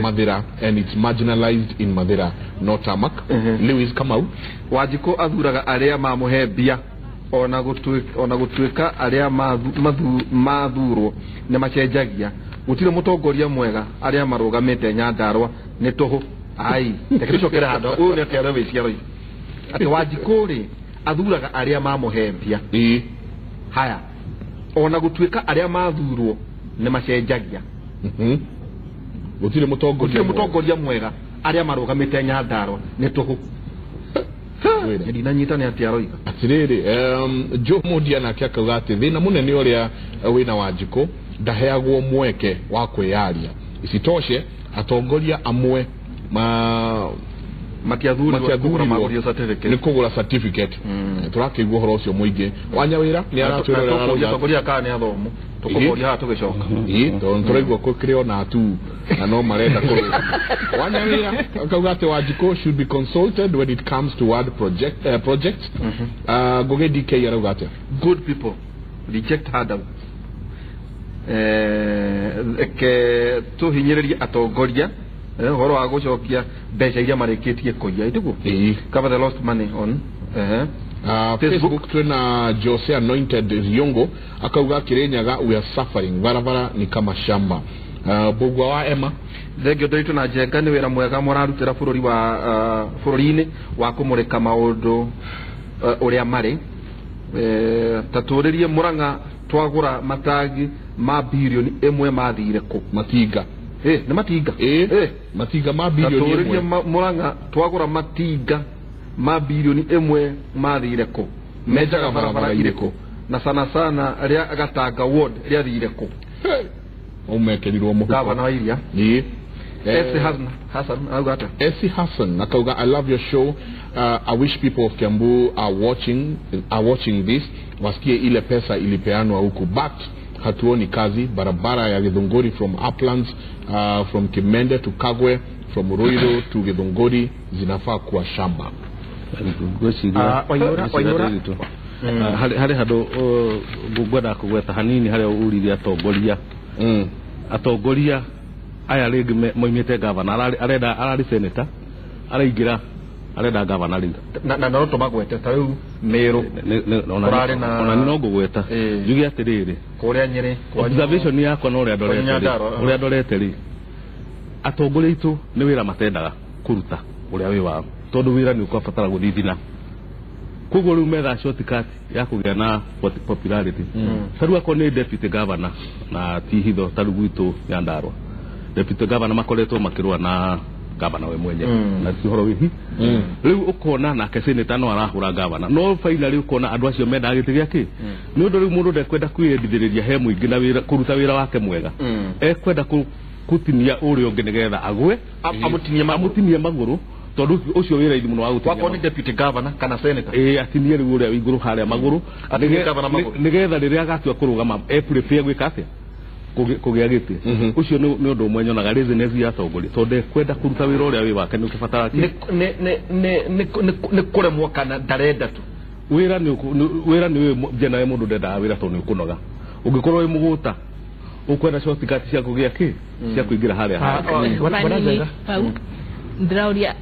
Mathira, and it's marginalized in Mathira, not Tamak. Lewis Kamau.
Wanjikũ athuraga arĩa mamũhe mbia, ona gũtuĩka arĩa mathurwo nĩ macenjagia. Gũtirĩ mũtongoria mwega, arĩa marũgamĩte Nyandarũa nĩ tũhũ. Ai, reke tũcokere handũ ũyũ nĩ atĩ arĩa wĩciaro atĩ Wanjikũ rĩ athuraga arĩa mamũhe mbia. Haya, ona gũtuĩka arĩa mathurwo nĩ macenjagia.
Gũtirĩ
mũtongoria mwega, arĩa marũgamĩte Nyandarũa nĩ tũhũ. Ndinanyita nĩ atĩ aroiga
atĩrĩrĩ. Joe Mundia nake akauga atĩ thĩna mũnene ũrĩa wĩna Wanjikũ, ndaheagwo mweke wa kwĩyaria. Isitoshe atongoria amwe
Matiathurirwo
nĩ kũgũra certificate. Tũrakĩigua ũhoro ũcio mũingĩ. Wanyawĩra nĩ aratwĩra
atongoria kana nĩ athomu tũkũmoria haha tũgĩcoka.
Ĩĩ tondũ tũraigua kũrĩ ona tu na no marenda kũrũga. Wanyawĩra akauga atĩ Wanjikũ should be consulted when it comes to ward projects. Ngũgĩ DK arauga atĩa?
Good people reject handout. Reke tũhinyĩrĩrie atongoria ũhoro wa gũcokia mbeca iria marĩkĩtie kũiya ĩtiguo? Cover the lost money on
Facebook twina Jose Anointed Riongo akauga Kirinyaga we are suffering, barabara ni kama shamba. Bugwa wa Emma
thengio nditũ na Njenga nĩ wĩra mwega mũrarutĩra bũrũri wa bũrũri-inĩ wa kũmũrĩka maũndũ ũrĩa marĩ. Tatũrĩrie Murang'a twagũra matagi ma bilioni ĩmwe mathire kũ?
Matinga.
Nĩ matinga.
Matinga ma bilioni ĩmwe.
Tatũrĩrie Murang'a twagũra matinga ma bilioni ĩmwe mathire kũ? Menjaga barabara irĩkũ? Na sana sana rĩa Gatanga ward rĩathire kũ?
Umekerirwo mũhuko.
Gavana wa Iria. Esi Hassan auga atĩa?
Esi Hassan akauga I love your show. I wish people of Kiambu are watching this. Wasikie ile pesa ilipeanwa huku, but hatuoni kazi. Barabara ya Githunguri from Uplands, from Kimende to Kagwe, from Ruiru to Githunguri zinafaa kuwa shamba.
Harĩ handũ ngwenda kũgweta hanini harĩa ũririe atongoria. Atongoria aya rĩngĩ moimĩte gavana, arenda ararĩ senator, araingĩra arenda gavana rĩu.
Na no tũmagwete ta rĩu Meru
ona no ngũgweta njuge atĩrĩrĩ
kũrĩa Nyĩrĩ
observation yakwa na ũrĩa ndorete rĩ, atongoria aitũ nĩ wĩra matendaga kũruta ũrĩa wĩ wao, tondũ wĩra nĩ ũkabatara gũthithina. Koguo rĩu metha shortcut ya kũgĩa na popularity. Ta rĩu akorwo nĩ deputy governor na ti hitho ta rĩu gwitũ Nyandarua, deputy governor makoretwo makĩrũa na gavana we mwenyewe na ti ũhoro wĩhi. Rĩu ũkona nake senator no arahũra gavana, no finally ũkona andũ acio mendaga gĩtĩ gĩa kĩ, nĩ ũndũ rĩu mũndũ ndekwenda kwĩyendithĩrĩria he mũingĩ na wĩra kũruta wĩra wake mwega, ekwenda kũtinia ũrĩa ũngĩ nĩgetha agwe amũtinie magũrũ, tondũ ũcio wĩra ithi mũno wa gũtinia.
Wakorwo nĩ deputy governor kana senator,
atinie rĩu ũrĩa wĩ igũrũ harĩa magũrũ nĩgetha rĩrĩa agatua kũrũgama e prepare gwĩka atĩa kũgĩa gĩtĩ. Ũcio nĩ ũndũ ũmwe nyonaga laziness ya atongoria, tondũ ndekwenda kũruta wĩra ũrĩa wĩ wake nĩ ũkĩbatara kĩ
nĩ kũremwo kana ndarenda tu
wĩra nĩ njena mũndũ ndendaga wĩra tondũ nĩ ũkũnoga. Ũngĩkorwo wĩ mũgũta ũkwenda shortcut cia kũgĩa kĩ cia kũingĩra harĩa
harĩa. Ndĩrauria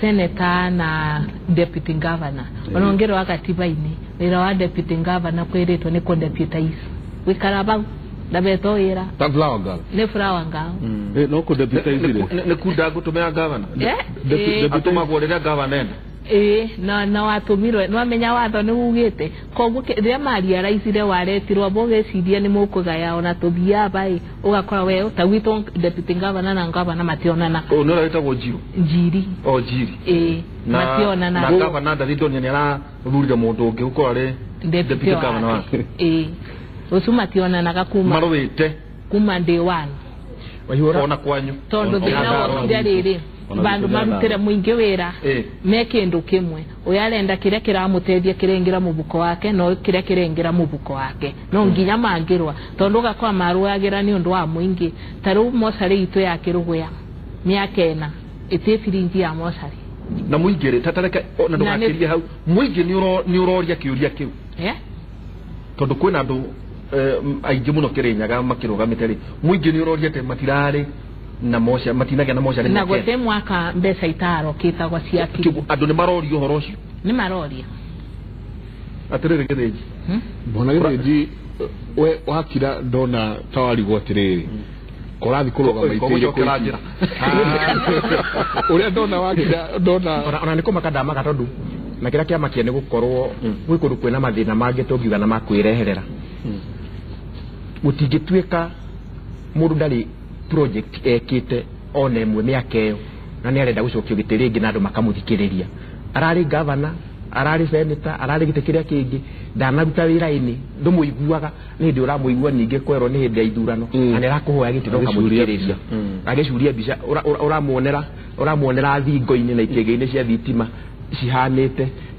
senator na deputy governor onongero wa katiba-inĩ wĩra wa deputy governor kwĩrĩtwo nĩ kũ-deputize wĩkara bau ndabetwo wĩra
ta flower girl
nĩ flower girl.
No kũ-deputize rĩ
nĩ kunda ngũtũmĩra governor atũmagwo rĩrĩa governor enda.
Na watũmirwo nĩwamenya watho nĩ ugĩte, koguo rĩrĩa mariaraicire waretirwo abo ũgeciria nĩ mũkũgaya ona tũthiaga bai ũgakora we ta gwitũ deputy governor na governor mationana.
Ũyũ nĩ ũrĩa wĩtagwo Njiru?
Njiri.
O Njiri.
Mationana.
Na governor Ndathi Ndonye nĩ arathurire mũndũ ũngĩ ũkorwo arĩ deputy governor wake.
Ũcio mationanaga kuma
marũĩte
kuma day one
ona kwanyu,
tondũ thĩna wokire rĩrĩ bandu marutire muingi wira me kindu kimwe uyu arenda kiria kiramuteithia kirengira mubuko wake no kiria kirengira mubuko wake no nginya mangirwa tondu gakwa maruagira ni undu wa muingi ta riu mocarĩ itu ya Kiruguya miaka ĩna ĩtĩ ciringi ya mocarĩ
na muingi ri tatareke na ndugakirie hau muingi ni uroria kiuria kiu tondu kwina andu aingĩ mũno Kirinyaga makĩrũgamĩte rĩ muingi ni uroria ati matirarĩ na moca matinagia na moca
na gote mwaka mbeca itaro kitagwa cia ki
andu ni maroria uhoro ucio
ni maroria
atiriri Githinji
mbona Githinji we wakira ndona tawarigwo atiriri korathi kuruga maitire
kwa njira
uria ndona wakira ndona
ona niko makadamaga tondu na kira kiama kiene gukorwo gwi kundu kwina mathina mangi tungiuga na makwireherera gutingituika mundu ndari project ekite one mwe miaka iyo na ni arenda gucokio giti ringi na andu makamuthikiriria arari governor Ararĩ senator, ararĩ gĩtĩ kĩrĩa kĩngĩ, ndanaruta wĩra-inĩ, ndũmũiguaga, nĩ hĩndĩ ũramũigua ningĩ kwerwo nĩ hĩndĩ ya ithurano, na nĩ arakũhoya gĩtĩ na ũkamũthikĩrĩria. Agĩcuria mbica, ũramuonera thingo-inĩ na ikĩngĩ-inĩ cia thitima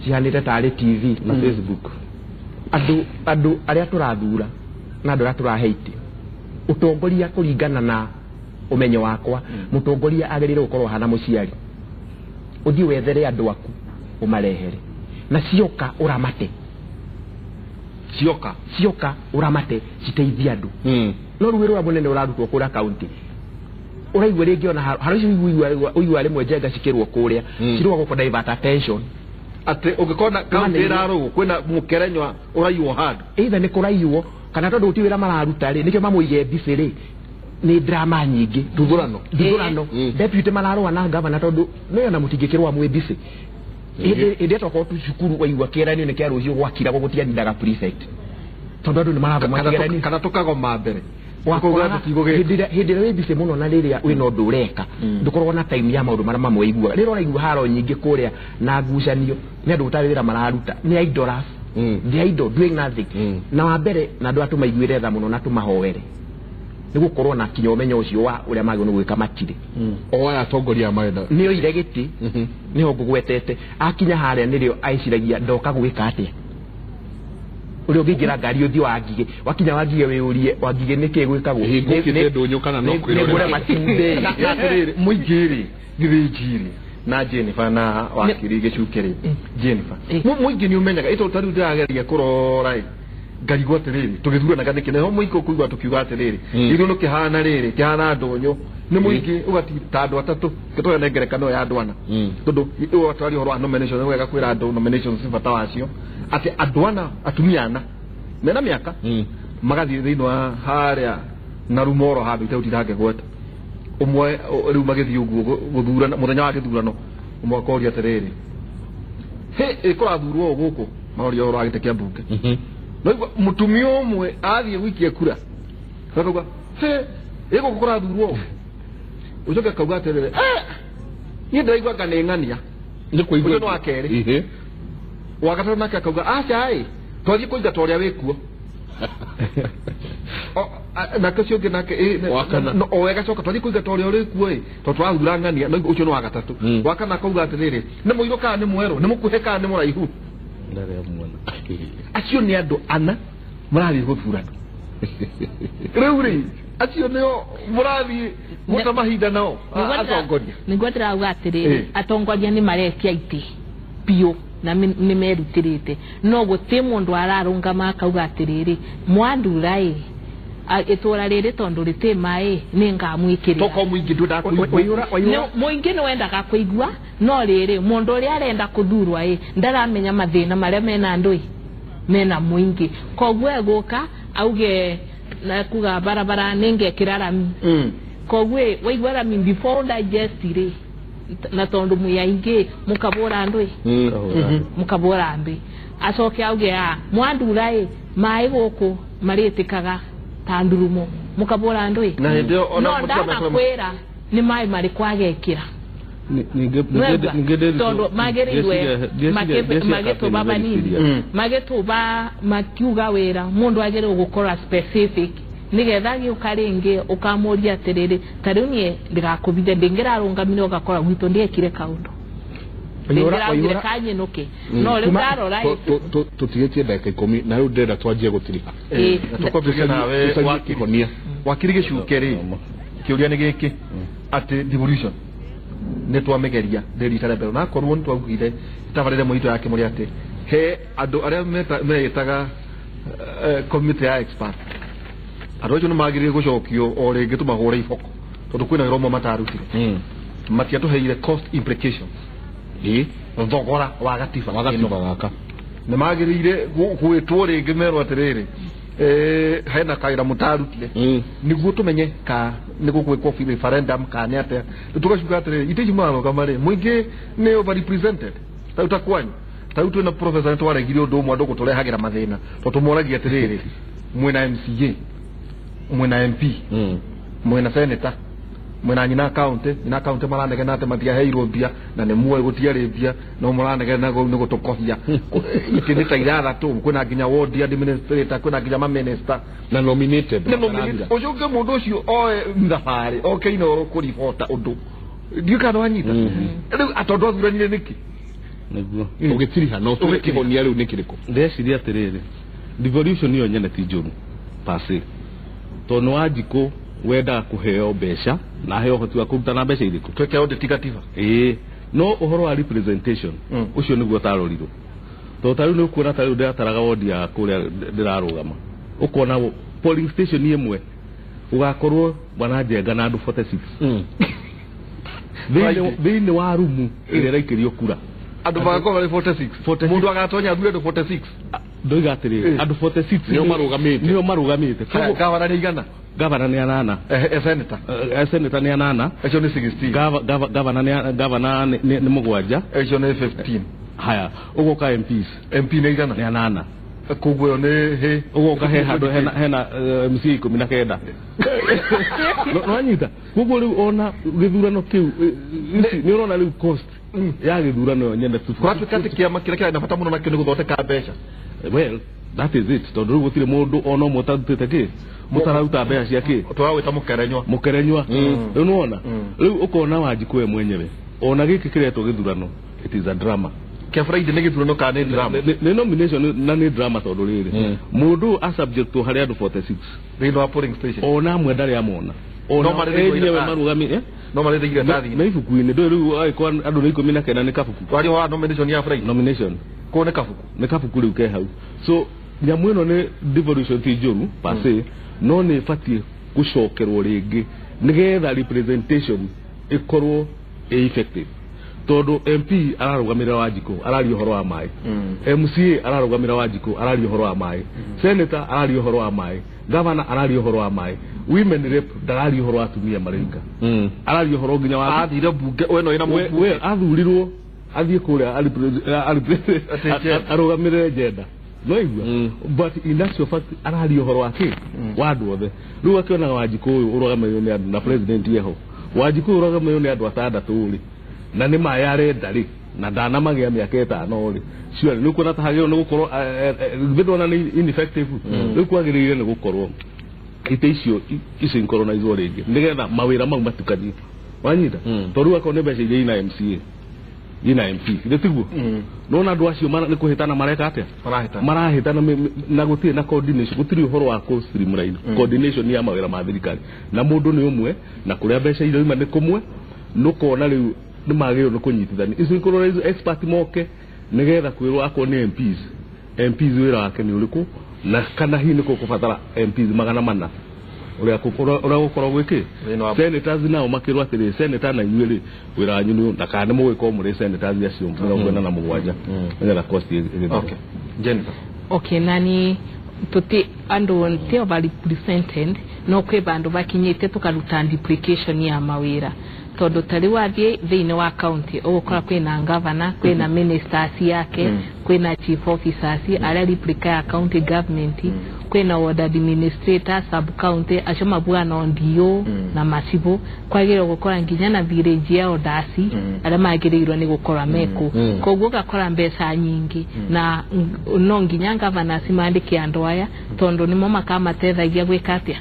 cihanĩte tarĩ TV
na Facebook.
Andũ arĩa tũrathura na andũ arĩa tũrahe itĩ, ũtongoria kũringana na ũmenyo wakwa, mũtongoria agĩrĩirwo gũkorwo ahana mũciari. Ũthiĩ wethere andũ aku ũmarehere, na cioka ũramate, cioka ũramate citeithie andũ. No rĩu wĩra ũrĩa mũnene ũrarutwo kũrĩa kaunti, ũraigua rĩngĩ ona haro icio ũigua rĩmwe njenga cikĩrwo kũrĩa, cirũa gũkũ divert attention.
Atĩ ũngĩkona kaunti ĩrarũgwo kwĩna mũkerenywa ũraiywo handũ,
either nĩ kũraiywo kana tondũ gũtirĩ wĩra mararuta rĩ, nĩkĩo mamũige mbicĩ rĩ, nĩ drama nyingĩ,
Thuthurano.
Deputy mararũa na gavana tondũ nĩyo na mũtingĩkĩrũa mwĩ mbicĩ. Hĩndĩ ĩrĩa twakorwo tu cukuru waigua kĩgeranio nĩ kĩa rũciũ gwakiragwo gũtianindaga prefect, tondũ andũ nĩ marathoma kĩgeranio
kana tũkagoma mbere.
Hĩndĩ ĩrĩa wĩ mbicĩ mũno na rĩrĩa wĩna ũndũ ũreka, ndũkoragwo na time ya maũndũ marĩa mamwe waiguaga. Rĩrĩa ũraigua haro nyingĩ kũrĩa na ngucanio nĩ andũ gũtarĩ wĩra mararuta, nĩ idlers. They are idle, doing nothing. Na wa mbere na andũ atũmaiguĩre tha mũno na tũmahoere nĩ gũkorwo na kinya ũmenyo ũcio wa ũrĩa magĩrĩirwo nĩ gwĩka matirĩ.
O aya atongoria marenda
nĩ oire gĩtĩ, nĩho ngũgwetete, akinya harĩa nĩrĩo aiciragia ndoka gwĩka atĩa. Ũrĩa ũngĩingĩra ngari ũthiĩ wa Ngigĩ, wakinya wa Ngigĩ wĩyũrie wa Ngigĩ nĩkĩ gwĩkagwo,
Hingũkĩte ndũnyũ kana no kwĩrorera.
Nĩngũre matumbĩ.
Na atĩrĩrĩ, mũingĩ rĩ, Gĩthĩnji rĩ, na Jennifer na wakiri Gĩcuke rĩ, Jennifer, mũingĩ nĩ ũmenyaga, ĩtondũ ta rĩu ndĩrageria kũrora ĩ, ngarigwo atĩrĩrĩ, tũgĩthuranaga nĩkĩ? Nĩho mũingĩ ũkũigua tũkiuga atĩrĩrĩ, gĩthurano kĩhana rĩrĩ, kĩhana ndũnyũ, nĩ mũingĩ ũgati ta andũ atatũ, tũheane ngerekano ya andũ ana, tondũ ũgatwaria ũhoro wa nomination, nĩ wega kwĩra andũ nominations bata wacio, atĩ andũ ana, atumia ana mena mĩaka, magathiĩ thĩinĩ wa harĩa na rumoro handũ iteũtirangĩgweta, ũmwe rĩu magĩthiĩ ũguo gũthurana mũthenya wa gĩthurano, ũmwe akoria atĩrĩrĩ, hĩ ĩkũrathurwo ũũ gũkũ, maroria ũhoro wa gĩtĩ kĩa mbunge. No igua mũtumia ũmwe athiĩ gũikia kura, akauga hĩ ĩ gũkũ kũrathurwo ũũ, ũcoke akauga atĩrĩrĩ, niĩ ndĩraigua anga nĩ ng'ania.
Nĩ kũigua.
Ũcio nĩ wa kerĩ. Wa gatatũ nake akauga aca ĩ, twathiĩ kũingata ũrĩa wĩkuo. Nake ũcio ũngĩ nake, o wega coka twathiĩ kũingata ũrĩa ũrĩ kuo ĩ, tondũ tũrathura ng'ania, no ũcio nĩ wa gatatũ. Wa kana akauga atĩrĩrĩ, nĩ mũirũ kana nĩ mwerũ, nĩ mũkuhĩ kana nĩ mũraihu. Acio nĩ andũ ana marathiĩ gũthurana. Rĩu rĩ, acio nĩo mũrathiĩ gũta mahinda nao atongoria.
Nĩguo ndĩrauga atĩrĩrĩ, atongoria nĩ maretia itĩ biũ na nĩ merutĩrĩte, no gũtirĩ mũndũ ararũngama akauga atĩrĩrĩ, mwathura ĩ, itũra rĩrĩ tondũ rĩtĩ maĩ nĩ ngamwĩkĩrĩra.
Toko mũingĩ ndwendaga kũigua.
Mũingĩ nĩ wendaga kũigua, no rĩrĩ mũndũ ũrĩa arenda kũthurwa ĩ, ndaramenya mathĩna marĩa mena andũ ĩ, mena mũingĩ. Koguo egũka auge na kuga barabara nĩ ngekĩra rami. Koguo waigua rami before digest rĩ, na tondũ mwĩ aingĩ mũkabũra andũ ĩ, mũkabũra andũ. Acoke auge a mwathura ĩ, maĩ gũkũ marĩtĩkaga ta ndurumo, mũkabũra andũ ĩ. No ndanakwĩra nĩ maĩ marĩkũ agekĩra. Tondũ magĩrĩirwe magĩtũba banini, magĩtũba makiuga wĩra, mũndũ agĩrĩirwo gũkorwo specific nĩgetha gĩũka rĩngĩ ũkamũria atĩrĩrĩ, ta rĩu niĩ ndĩgakũbithe ndĩngĩrarũngamire ũgakora gwitũ ndiekire kaũndũ, ndĩngĩraugire kanyinũke, no rĩu ndarora
tũtigĩtie ndagĩka 10 na rĩu ndĩrenda twanjie gũtiriha.
Tũkwambĩrĩria nawe wakiri Gĩcuke rĩ, kĩũria nĩ gĩkĩ atĩ devolution nĩ twamĩgeria ndĩ rita rĩa mbere, na akorwo nĩ twaugire tabarĩra ĩmwe itũ ya Kĩmũrĩ atĩ he andũ arĩa meĩtaga committee ya expert, andũ acio nĩ magĩrĩire gũcokio o rĩngĩ tũmahũre iboko, tondũ kwĩna wĩra ũmwe matarutire. Matiatũheire cost implications, thogora wa gatiba
gaka,
nĩ magĩrĩire gwĩtwo rĩngĩ merwo atĩrĩrĩ, hena kawĩra mũtarutire, nĩguo tũmenye ka nĩ gũgwĩkwo referendum ka nĩ atĩa. Tũgacuka atĩrĩrĩ, itĩ ici mũrarũgama rĩ, mũingĩ nĩ overrepresented. Ta rĩu ta kwanyu, ta rĩu twĩna professor nĩ twaregire ũndũ ũmwe andũ gũtũrehagĩra mathĩna, tondũ tũmoragia atĩrĩrĩ, mwĩna MCA, mwĩna MP, mwĩna senator, Mwena nyina county, nyina county maranegena atĩ matiaheirwo mbia na nĩ muoĩ gũtiarĩ mbia no mũranegena nĩ gũtũkohia. Itĩ nĩ ta ithathatũ, kwĩna nginya ward administrator, kwĩna nginya ma minister
na nominated.
Nĩ nominated. Ũcio ũngĩ mũndũ ũcio oe thabarĩ oke Inooro kũribota ũndũ. Ndiũĩ kana wanyita. Rĩu atondũ athuranire nĩkĩ?
Nĩguo.
Ũgĩtiriha no kĩhonia rĩu nĩ kĩrĩkũ?
Ndeciria atĩrĩrĩ, devolution ĩyo nyene ti njũru per se, tondũ nĩ Wanjikũ wendaga kũheo mbeca na aheo ũhoti wa kũruta na mbeca irĩkũ.
Twĩke audit gatiba.
Ĩĩ, no ũhoro wa representation ũcio nĩguo ũtarorirwo, tondũ ta rĩu nĩ ũkuona ta rĩu ndĩrataraga wondi ya kũrĩa ndĩrarũgama, ũkona polling station ĩmwe ũgakorwo bwana Njenga na andũ 46 thĩinĩ wa rumu ĩrĩa ĩraikĩrio kura.
Andũ magakorwo marĩ 46. Mũndũ agatonya athure andũ 46.
Ndoiga atĩrĩrĩ, andũ 46
nĩo marũgamĩte.
Nĩo marũgamĩte.
Gavana nĩ igana?
Gavana nĩ anana.
Senator?
Senator nĩ anana.
Acio nĩ 16.
Gavana nĩ mũgwanja.
Acio nĩ 15.
Haya, ũgoka MPs.
MP nĩ igana?
Nĩ anana.
Koguo ĩyo nĩ hĩ.
Ũgoka he handũ hena MCA 19. Nĩwanyita? Koguo rĩu ona gĩthurano kĩu nĩ ũrona rĩu cost ya gĩthurano ĩyo nyene tu.
Kũratuĩka atĩ kĩama kĩrĩa kĩarĩ na bata mũno nakĩo nĩ gũthondeka mbeca.
Well, that is it. Tondũ rĩu gũtirĩ mũndũ ona ũmwe ũtarutĩte kĩ, mũtararuta mbeca cia kĩ,
tũrawĩta mũkerenywa.
Mũkerenywa. Rĩu nĩwona? Rĩu ũkona Wanjikũ we mwenyewe ona gĩkĩ kĩretwo gĩthurano, it is a drama.
Kĩa Friday nĩ gĩthurano kana nĩ drama?
Nĩ nomination na nĩ drama, tondũ rĩrĩ mũndũ asubjectwo harĩ andũ 46
thĩinĩ wa polling station,
ona amwe ndarĩ amona, ona enyewe marũgamĩte
no marĩ thĩinĩ iratathi-inĩ.
Me ibuku-inĩ. Ndũĩ rĩu angĩkorwo andũ nĩ 19 nĩ kabuku.
Waria wa nomination ya Friday.
Nomination.
Kũu nĩ kabuku.
Nĩ kabuku rĩu ke hau. So nyamũ ĩno nĩ devolution ti njũru per se, no nĩ ĩbatiĩ gũcokerwo rĩngĩ nĩgetha representation ĩkorwo ĩ effective. Tondũ MP ararũgamĩrĩra Wanjikũ, araria ũhoro wa maĩ. MCA ararũgamĩrĩra Wanjikũ, araria ũhoro wa maĩ. Senator araria ũhoro wa maĩ. Governor araria ũhoro wa maĩ. Women rep ndararia ũhoro wa atumia marĩika. Araria ũhoro nginya wa
athire bunge we no ina mũmbunge.
We athurirwo athiĩ kũrĩa arũgamĩrĩre gender. No igua? But in actual fact araria ũhoro wa kĩ? Wa andũ othe. Rĩu akĩonaga Wanjikũ ũyũ ũrũgamĩrĩirwo nĩ andũ na president eho. Wanjikũ ũyũ ũrũgamĩrĩirwo nĩ andũ atandatũ rĩ. Na nĩ maĩ arenda rĩ, na ndanamagĩa mĩaka ĩtano rĩ. Surely nĩ ũkuona ta hagĩrĩirwo nĩ gũkorwo githĩ ndwona nĩ ineffective. Rĩu kwagĩrĩire nĩ gũkorwo itĩ icio icinkoronizwo rĩngĩ nĩgetha mawĩra mau matukanio. Wanyita? Tondũ rĩu akorwo nĩ mbeca iria ina MCA, ina MP, githĩ tiguo? Nona andũ acio nĩ kũhĩtana mareka atĩa? Marahĩtana na gũtirĩ na coordination, gũtirĩ ũhoro wa kũ streamline coordination ya mawĩra ma thirikari. Na mũndũ nĩ ũmwe na kũrĩa mbeca iroima nĩ kũmwe, nũkona rĩu nĩ magĩrĩirwo nĩ kũnyitithania. Icinkoronize expert moke nĩgetha kwĩrwo akorwo nĩ MPs. MPs wĩra wake nĩ ũrĩkũ na kana hihi nĩ gũkũbatara MPs 400 ũrĩa gũkorwo gwĩkĩ. Senators nao makĩrwo atĩrĩ, senator na inyuĩ rĩ wĩra wanyu nĩ na kana nĩ mũgũgĩkorwo mũrĩ senators acio 47 nĩgetha cost ĩgĩthire.
Okay. Jennifer.
Okay, nani tuti andũ ti overrepresented no kwĩ bandũ bakinyĩte tũkaruta duplication ya mawĩra, tondũ ta rĩu wathiĩ thĩinĩ wa county ũgũkora kwĩna governor, kwĩna ministers yake, kwĩna chief officers arĩa replica ya county government, kwĩna ward administrator sub county acio mabuana ndio na macibu. Kwagĩrĩirwo gũkora nginya na village elders arĩa magĩrĩirwo nĩ gũkora meku. Koguo ũgakora mbeca nyingĩ na no nginya governors mandĩke andũ aya tondũ nĩmo makamateithagia gwĩka atĩa,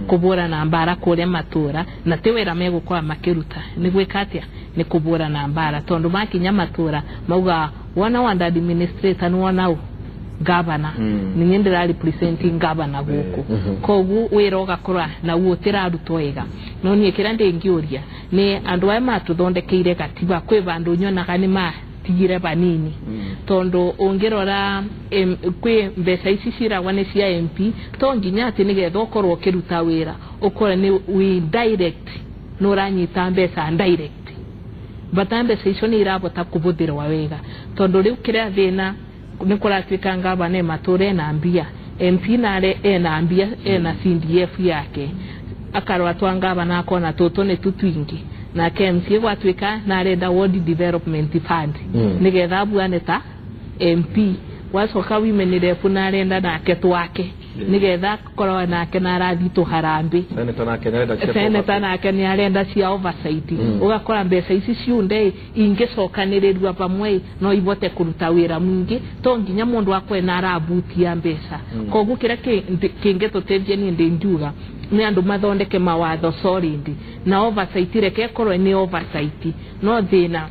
kũbũrana mbara kũrĩa matũra, na ti wĩra megũkora makĩruta nĩ gwĩka atĩa, nĩ kũbũrana mbara, tondũ makinya matũra mauga wona ward administrator nĩ wona ũ governor, nĩ ndĩra representing governor gũkũ. Koguo wĩra ũgakora naguo ũtĩrarutwo wega. No niĩ kĩrĩa ndĩngĩũria nĩ andũ aya matũthondekeire gatiba, kwĩ bandũ nyonaga nĩ matigire banini, tondũ ũngĩrora kwĩ mbeca ici ciragwa nĩ cia MP, to nginya atĩ nĩgetha ũkorwo ũkĩruta wĩra ũkorwo nĩ wĩ direct nĩ ũranyita mbeca direct, but mbeca icio nĩ irabota kũbũthĩrwo wega, tondũ rĩu kĩrĩa thĩna nĩ kũratuĩka ngavana matũra ena mbia, MP nare ena mbia, ena CDF yake, akarora twa ngavana akona tũtũ nĩ tũtwingĩ, nake MCA gwatuĩka narenda ward development fund nĩgetha abuane ta MP, wacoka women rep narenda nake twake. nigetha korwo nake na arathi tuharambi senator nake ni arenda cia oversight ugakora mbeca ici ciunde ingicokanĩrĩrua pamwe no ibote kuruta wira mwingi to nginya mundu akwe na arabutia mbeca koguo kira kingĩtũteithia niĩ ndĩ njuga ni andu mathondeke mawatho solid na oversight reke korwo ni oversight no thina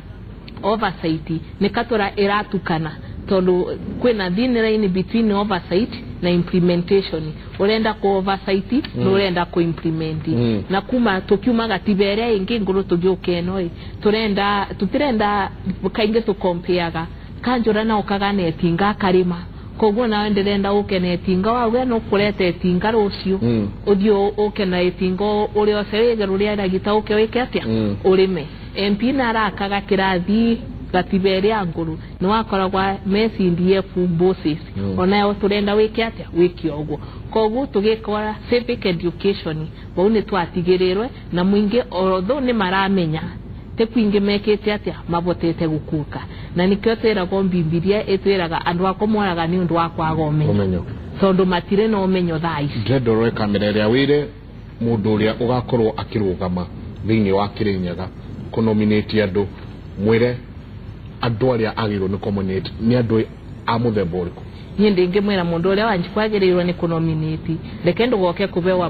oversight ni katura iratukana tondu kwina thin line between oversight na implementation urenda ku oversight na urenda ku implement na kuma tukiuma gatibere ingi nguru tugiuke no turenda tutirenda kaingi tukompeaga kanjura na ukagana etinga karima koguo nawe ndirenda uke na etinga wauge no kureta etinga rucio uthio uke na etinga uria ucerege ruria ragita uke wike atia urime MP na arakaga kirathi gatibere anguru ni wakoragwa me CDF bosses onayo turenda wike atia wike oguo koguo tugikora civic education bau ni twatigirirwe na mwingi although ni maramenya te kwingi mekite atia mabotete gukuka na nikio twiragwo Bibilia itwiraga andu akomoraga ni undu wa kwaga umenyo tondu matire na umenyo thaa ici
ndĩrenda ũrore kamera ĩrĩa wĩre mũndũ ũrĩa ũgakorwo akĩrũgama thĩinĩ wa Kirinyaga kũnominate andũ mwĩre andũ arĩa agĩrĩirwo nĩ kũnominate nĩ andũ a mũthemba ũrĩkũ
niĩ ndĩngĩmwĩra mũndũ ũrĩa wanji kwagĩrĩirwo nĩ kũnominate reke ndũgoke kũbewa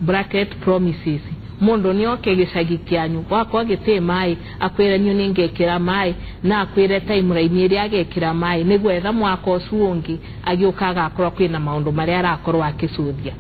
bracket promises mundu ni oke gicagi kianyu wakwa gite mai akwire nyu ningekira mai na akwire timeline iria agekira mai niguo etha mwaka ucio ungi agiuka agakorwo kwina maundu maria arakorwo akicuthia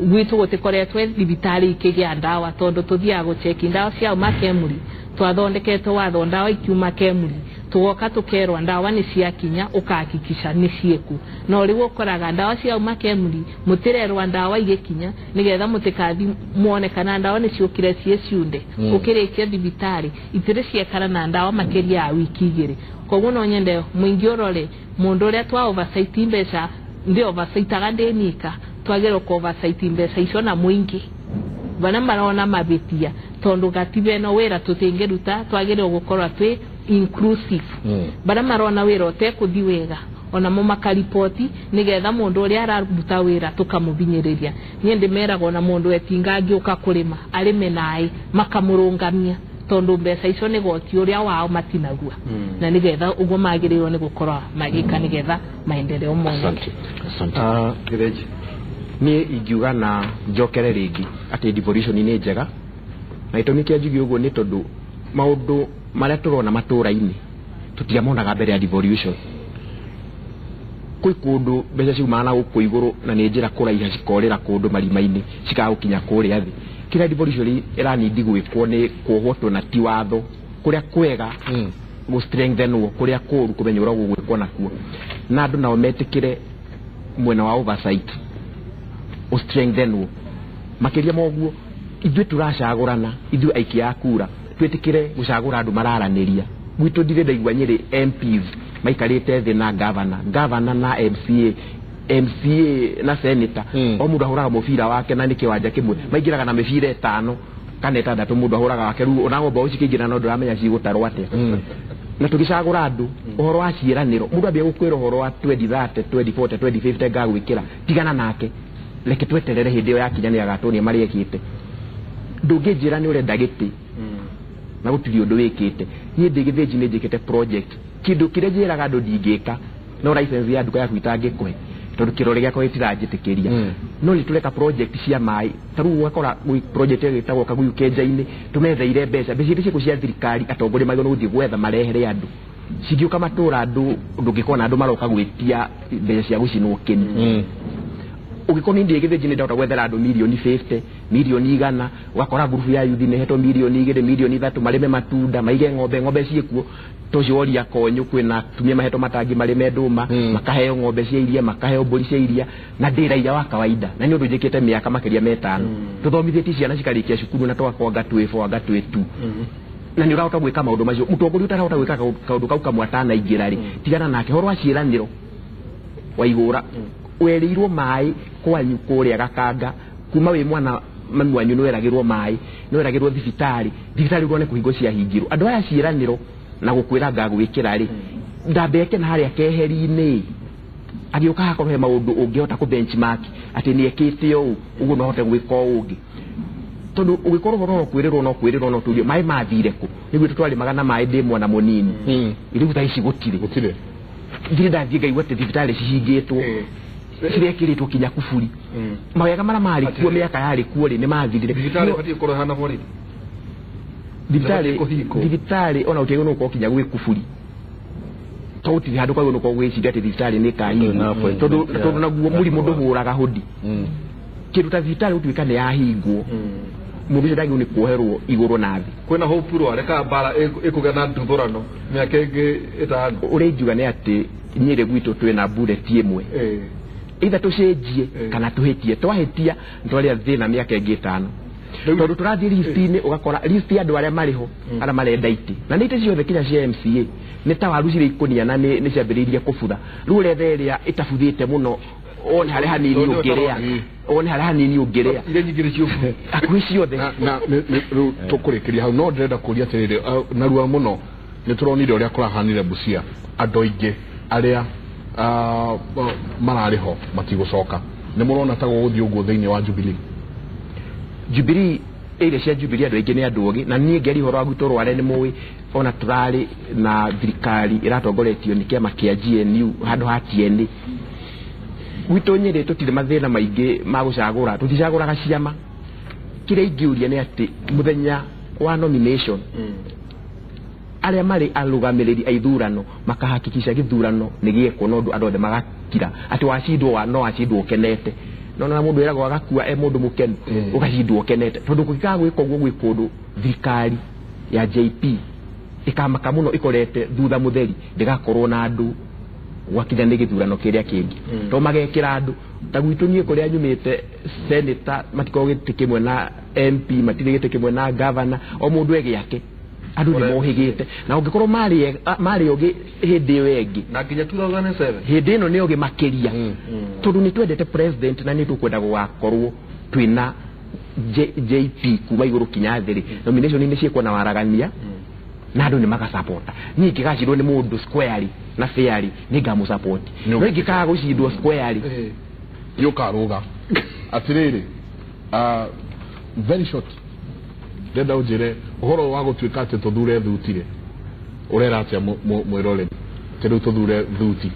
gwitu gutikoretwe thibitari ikigia ndawa tondu tuthiaga gucheki ndawa cia makemuri twathondekete watho ndawa ikiuma kemuri tugoka tukerwa ndawa ni ciakinya ukahakikisha ni cieku no riu ukoraga ndawa cia makemuri mutirerwa ndawa igikinya nigetha mutikathi muone kana ndawa ni ciukire cie ciunde ukirikia thibitari itiri ciekara na ndawa makiria ya wiki igiri koguo no nyende muingi urore mundu uria twa oversight mbeca ndi oversightaga ndi nika twagĩrĩirwo ku oversight mbeca icio na muingi bana marona mabitia tondu gatibe no wira tutingiruta twagĩrĩirwo gukorwo twi inclusive bara marona wira utekuthi wega ona mo makaripoti nigetha mundu uria araruta wira tukamubinyiriria nie ndimeragwo na mundu etinga angiuka kurima arime nai makamurungamia tondu mbeca icio ni goti uria wao matinagua na nigetha uguo magirirwo ni gukorwa magika nigetha maendeleo moneke.
Asante. Githĩnji niĩ ingiuga na njokere rĩngĩ atĩ devolution nĩ njega na gĩtũmi kĩa njuge ũguo nĩ tondũ maũndũ marĩa tũrona matũra-inĩ tũtiamonaga mbere ya devolution. Kwĩ kũndũ mbeca ciumaga na gũkũ igũrũ na nĩ njĩra kũraiha cikorĩra kũndũ marima-inĩ cikaga gũkinya kũrĩa thĩ. Kĩrĩa devolution ĩranindi gwĩkwo nĩ kuohwo tũna ti watho kũrĩa kwega gũ strengthenwo kũrĩa kũũru kũmenya ũrĩa gũgwĩkwo nakuo na andũ nao metĩkĩre mwena wa oversight o strengthenwo makĩria moguo ithuĩ tũracagũrana ithuĩ aikia a kura twĩtĩkĩre gũcagũra andũ mararanĩria gwitũ ndirĩ ndaigua Nyĩrĩ MPs maikarĩte thĩ na governor na MCA na senator o mũndũ ahũraga mũbira wake na nĩ kĩwanja kĩmwe maingĩraga na mĩbira ĩtano kana ĩtandatũ mũndũ ahũraga wake rĩu ona ng'ombe cikĩingĩra no ndũramenya cigũtarwo atĩa na tũgĩcagũra andũ ũhoro wa ciĩranĩro mũndũ ambia gũkwĩra ũhoro wa 2030 2040 2050 ngagwĩkĩra tigana nake reke tweterere hĩndĩ ĩyo yakinya nĩ agatuonia marĩa ekĩte ndũngĩnjĩra nĩ ũrenda gĩtĩ na gũtirĩ ũndũ wĩkĩte niĩ ndĩ Gĩthĩnji nĩ njĩkĩte project kĩndũ kĩrĩa njĩraga andũ ndingĩka no license ya nduka yaku itangĩkũhe tondũ kĩrore gĩakwa gĩtiranjĩtĩkĩria no nĩ tũreka project cia maĩ ta rĩu ũgakora project ĩyo ĩtagwo Kaguyu Kenja-inĩ tũmetheire mbeca iria ciĩkũ cia thirikari atongoria magĩrĩirwo nĩ gũthiĩ gwetha marehere andũ cingĩũka matũra andũ ndũngĩkona andũ maroka gwĩtia mbeca cia gũcinwo kĩni ũngĩkorwo nĩ ndĩ Gĩthĩnji nĩ ndahota gwethera andũ mirioni 50 mirioni 100 ũgakora ngurubu ya yuthi nĩhetwo mirioni 2 mirioni 3 marĩme matunda maige ng'ombe ciĩkuo tũcioria konyũ kwĩna atumia mahetwo matangi marĩme ndũma makaheo ng'ombe cia iria makaheo mbũri cia iria na ndĩ raia wa kawaida na nĩ ũndũ njĩkĩte mĩaka makĩria metano tũthomithĩtie ciana cikarĩkia cukuru na twakwa anga twĩ 4 anga twĩ 2 na nĩ ũrahota gwĩka maũndũ macio mũtongoria ũtarahota gwĩka kaũndũ kau kamwe atanaingĩra rĩ tigana nake horo wa ciĩranĩro waigũra werĩirwo maĩ kwanyu kũrĩa Gakanga kuma wĩ mwana mami wanyu nĩ weragĩrwo maĩ nĩ weragĩrwo thibitarĩ ũrone kũhingwo ciahingirwo andũ aya ciĩranĩro na gũkwĩra ngagwĩkĩra rĩ ndambeke na harĩa keheri-inĩ Agĩũka hakorwo he maũndũ ũngĩhota kũ benchmark atĩ nĩ ekĩte ũũ ũguo no ahote gwĩka ũũ ũngĩ. Tondũ ũgĩkorwo ũhoro wa kwĩrĩrwo no kwĩrĩrwo no tũrio maĩ mathire kũ nĩguo tũtwarĩmaga na maĩ ndĩ mwana mũnini. Rĩu thaa ici gũtirĩ. Ndirĩ ndathiĩ ngaigua atĩ thibitarĩ cihingĩtwo cirekĩrĩtwo kinya kuburi. Mawega marĩa marĩ kuo mĩaka yarĩ kuo rĩ nĩ mathirire.
Thibitarĩ ĩbatiĩ gũkorwo ĩhana borithi.
Thibitarĩ ona ũtiagĩrĩirwo nĩ gũkorwo kinya gwĩ kuburi. To gũtirĩ handũ kwagĩrĩirwo nĩ gũkorwo gwĩciria atĩ thibitarĩ nĩ ĩkahingwo tondũ naguo mũrimũ ndũhũraga hũdi. Kĩndũ ta thibitarĩ gũtuĩka nĩ yahingwo mũndũ ũcio ndagĩrĩirwo nĩ kuoherwo igũrũ na thĩ.
Kwĩna hope Rware ka mbara ĩkũgĩa na nduthũrano mĩaka ĩngĩ ĩtano.
Ũrĩa ingiuga nĩ atĩ Nyĩrĩ gwitũ twĩna bullet ĩmwe. Either tũcenjie kana tũhĩtie. Twahĩtia nĩtwarĩa thĩna mĩaka ĩngĩ ĩtano. Tondũ tũrathiĩ list-inĩ ũgakora list ya andũ arĩa marĩ ho arĩa marenda itĩ na nĩ itĩ ciothe kinya cia MCA nĩ ta waru cirĩ ikũnia na nĩ ciambĩrĩirie kũbutha. Rĩu ũretha ĩrĩa ĩtabuthĩte mũno one harĩa hanini ũngĩrĩa one harĩa hanini ũngĩrĩa
iria nyingĩ nĩ ciũbu
hakuhĩ ciothe.
Na rĩu tũkũrĩkĩria hau no ndĩrenda kũria atĩrĩrĩ narua mũno nĩ tũronire ũrĩa kũrahanire Busia andũ aingĩ arĩa mararĩ ho matigũcoka. Nĩ mũrona ta gũgũthiĩ ũguo thĩinĩ wa Jubilee?
Jubilee ĩrĩa cia Jubilee andũ aingĩ nĩ andũ ogĩ na niĩ ngeri ũhoro wa gwitũ Rware nĩ mũĩ ona tũrarĩ na thirikari ĩratongoretio nĩ kĩama kĩa GNU handũ ha TNA. Gwitũ Nyĩrĩ tũtirĩ mathĩna maingĩ ma gũcagũra, tũticagũraga ciama. Kĩrĩa ingĩũria nĩ atĩ mũthenya wa nomination arĩa marĩ arũgamĩrĩri a ithurano makahakikisha gĩthurano nĩ gĩekwo no andũ othe magakira atĩ wacindwo no wacindwo ũkenete. No na mũndũ eragwo agakua e mũndũ mũkenu ũgacindwo ũkenete tondũ kũngĩkaga gwĩka ũguo gwĩ kũndũ thirikari ya JP ĩkamaka mũno ĩkorete thutha mũtheri ndĩgakorwo na andũ gwakinya nĩ gĩthurano kĩrĩa kĩngĩ to magekĩra andũ ta gwitũ niĩ kũrĩa nyumĩte senator matikoragwo gĩtĩ kĩmwe na MP matirĩ gĩtĩ kĩmwe na governor o mũndũ e gĩake andũ nĩ mohĩgĩte na ũngĩkorwo marĩ ogĩ hĩndĩ ĩyo ĩngĩ
na nginya 2007
hĩndĩ ĩno nĩ ogĩ makĩria tondũ nĩ twendete president na nĩ tũkwenda gũgakorwo twĩna JP kuma igũrũ kinya thĩ rĩ nomination nĩ ciĩkwo na waragania na andũ nĩ magasapota. Niĩ ingĩgacindwo nĩ mũndũ squarely na fairly nĩ ngamũsupport no ingĩkaga gũcindwo squarely
nĩ ũkarũga. Atĩrĩrĩ very short ndenda ũnjĩre ũhoro wa gũtuĩka atĩ tũthure thuti rĩ ũrera atĩa mwĩroreri atĩ rĩu tũthure thuti?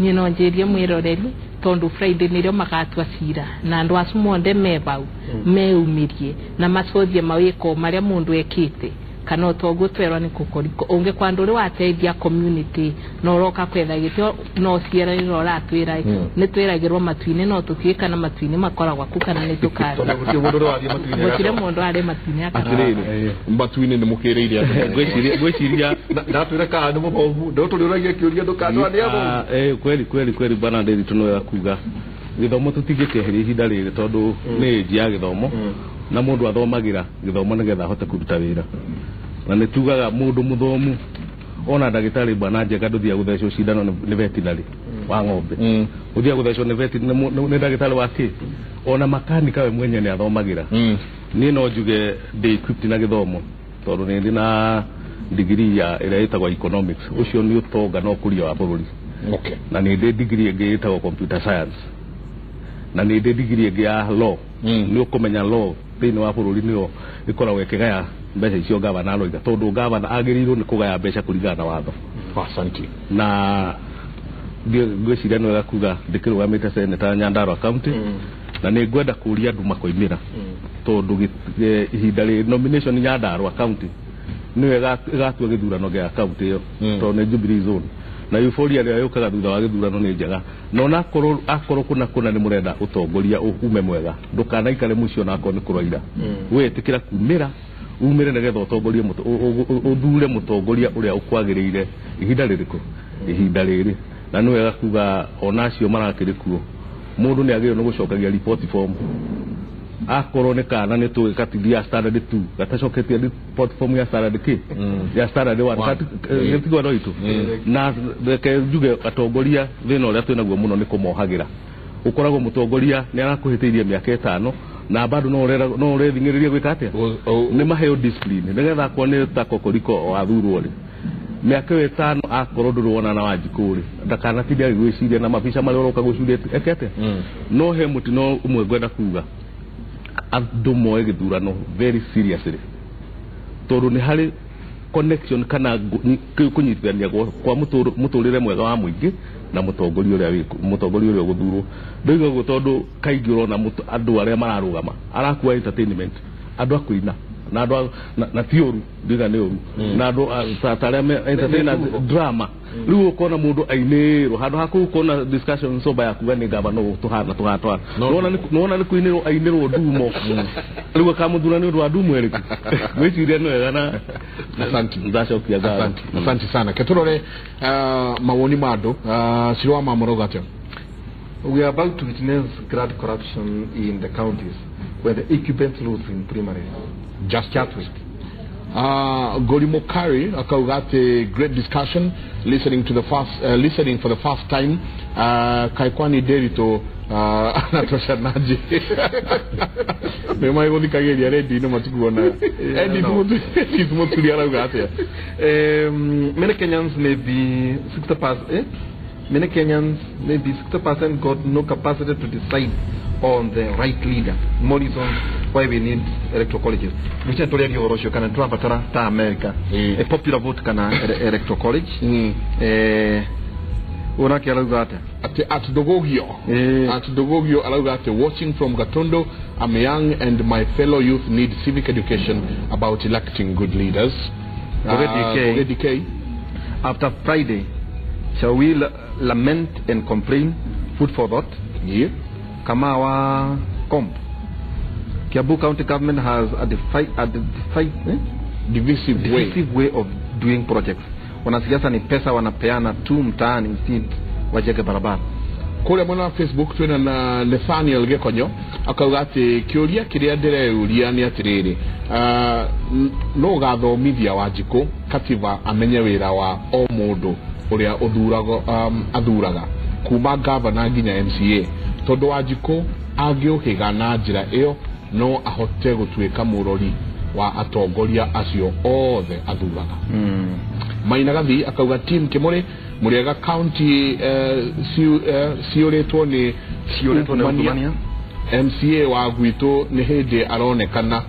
Niĩ no njĩrie mwĩroreri tondũ Friday nĩrĩo magatua cira na andũ acio monthe me bau meumirie na macothie mawĩko marĩa mũndũ ekĩte kana ũtongo twerwo nĩ kũkoriko ũngĩkwa andũ ũrĩa wateithia community na ũroka kwetha gĩtĩ no ciaranĩro ũratwĩra nĩ twĩragĩrwo matu-inĩ no tũtiũĩ kana matu-inĩ makoragwo kũ kana nĩ tũkarĩ gũtirĩ mũndũ arĩ matu-inĩ.
Atĩrĩrĩ matu-inĩ nĩ mũkĩrĩire andũ
ngwĩciria
ndatwĩra kana nĩ mũthomu ndũtũrĩũragia kĩũria ndũkandwa nĩ athomu.
Kweli kweli kweli bwana Ndiritu nĩ wega kuga gĩthomo tũtingĩkĩeheria ihinda rĩrĩ tondũ nĩ ĩnji ya gĩthomo na mũndũ athomagĩra gĩthomo nĩgetha ahote kũruta wĩra na nĩ tugaga mũndũ mũthomu ona ndagĩtarĩ bwana Njenga ndũthiaga gũthecwo cindano nĩ veterinary wa ng'ombe ũthiaga gũthecwo nĩ ndagĩtarĩ wa kĩ ona makanika we mwenye nĩ athomagĩra. Niĩ no njuge ndĩ equipped na gĩthomo tondũ nĩ ndĩ na degree ya ĩrĩa ĩtagwo economics ũcio nĩ ũtonga na ũkũria wa bũrũri. Na nĩ ndĩ degree ĩngĩ ĩtagwo computer science na nĩ ndĩ degree ĩngĩ ya law. Nĩ ũkũmenya law thĩinĩ wa bũrũri nĩyo ĩkoragwo ĩkĩgaya mbeca icio gavana aroiga tondũ gavana agĩrĩirwo nĩ kũgaya mbeca kũringana na watho.
Asante.
Na ngwĩciria nĩ wega kuga ndĩkĩrũgamĩte senator Nyandarua County na nĩ ngwenda kũria andũ makoimĩra tondũ ihinda rĩ nomination Nyandarua County nĩyo ĩgatua gĩthurano gĩa county ĩyo tondũ nĩ Jubilee zone na euphoria ĩrĩa yũkaga thutha wa gĩthurano nĩ njega na ona akorwo kũna kũna nĩ mũrenda ũtongoria ume mwega ndũkanaikare mũciĩ ona akorwo nĩ kũroira wĩtĩkĩra kumĩra umĩre nĩgetha ũtongorie ũthure mũtongoria ũrĩa ũkwagĩrĩire ihinda rĩrĩkũ ihinda rĩrĩ. Na nĩ wega kuga ona acio marakĩrĩ kuo mũndũ nĩ agĩrĩirwo nĩ gũcokagia report form akorwo nĩ kana nĩ tũĩ gatithia standard 2 gatacoketie report form ya standard k ya standard 1 gĩtigwo no itu na reke njuge atongoria thĩna ũrĩa twĩnaguo mũno nĩ kũmohagĩra. Ũkoragwo mũtongoria nĩ arakũhĩtĩirie mĩaka ĩtano na bado no ũrething'ĩrĩria gwĩka atĩa nĩ maheo discipline nĩgetha akorwo nĩ ta kokoriko wathurwo rĩ Mĩaka ĩyo 5 akorwo ndũrĩ wona na Wanjikũ rĩ, ndakanatinde agĩgwĩciria na mabica marĩa ũroka gwĩcuria eke atĩa. No he mũtino ũmwe ngwenda kuga, andũ moe gĩthurano very seriously, tondũ nĩ harĩ connection kana kũnyitithania kwa mũtũrĩre mwega wa mũingĩ na mũtongoria ũrĩa mũtongoria ũrĩa ũgũthurwo. Ndoiga ũguo tondũ kaingĩ ũrona andũ arĩa mararũgama arakua entertainment, andũ a kũina na andũ na ti ũru, ndiuga nĩ ũru, na andũ ta arĩa entertainers drama. Rĩu ũkona mũndũ ainĩrwo handũ ha kũu ũkona discussion sober ya kuga nĩ gavana tũhana tũhana, nĩwona nĩ kũinĩrwo ainĩrwo ndumo, rĩu akamũthura nĩ ũndũ wa ndumo ĩrĩkũ? Gwĩciria nĩ wega na
Asante.
Ndacokia ngatho.
Asante sana. Ketũrore mawoni ma andũ. Ciro wa Mamũrauga atĩa?
We are about to witness grand corruption in the counties where the incumbents lose in primaries.
Just wait. Gorimo Kari akauga ati great discussion, listening to the first listening for the first time. Kaikwani Derito anatoshanaje? Nĩ magũthikagĩria redio-inĩ matikuona. Edith Muturi arauga atĩa?
Many Kenyans may be 60%, Many Kenyans may be 60% got no capacity to decide on the right leader. More reasons why we need electoral colleges. Mwiche tũrĩaria ũhoro ũcio kana tũrabatara ta America a popular vote kana electoral college. Ũnake arauga atĩa?
Ati at Dogogio. At Dogogio arauga atĩ watching from Gatondo, I'm young and my fellow youth need civic education about electing good leaders.
Goge DK. After Friday, shall we lament and complain? Food for thought.
Yeah.
Kamawa Komp. Kiambu County government has a divisive way of doing projects. Wanasiasa ni pesa wanapeana tu mtaani instead wajenge barabara.
Kũrĩa mwena wa Facebook twĩna na Nathaniel Gĩkonyo akauga atĩ kĩũria kĩrĩa ndĩreyũria nĩ atĩrĩrĩ, no ũgathomithia Wanjikũ katiba amenye wĩra wa o mũndũ ũrĩa athuraga kuma gavana nginya MCA, tondũ Wanjikũ angĩũhĩga na njĩra ĩyo no ahote gũtuĩka mũrori wa atongoria acio othe athuraga. Maina Gathi akauga team Kimuri Muriaga County ciũrĩtwo nĩ ungumania. MCA wa gwitũ nĩ hĩndĩ aronekana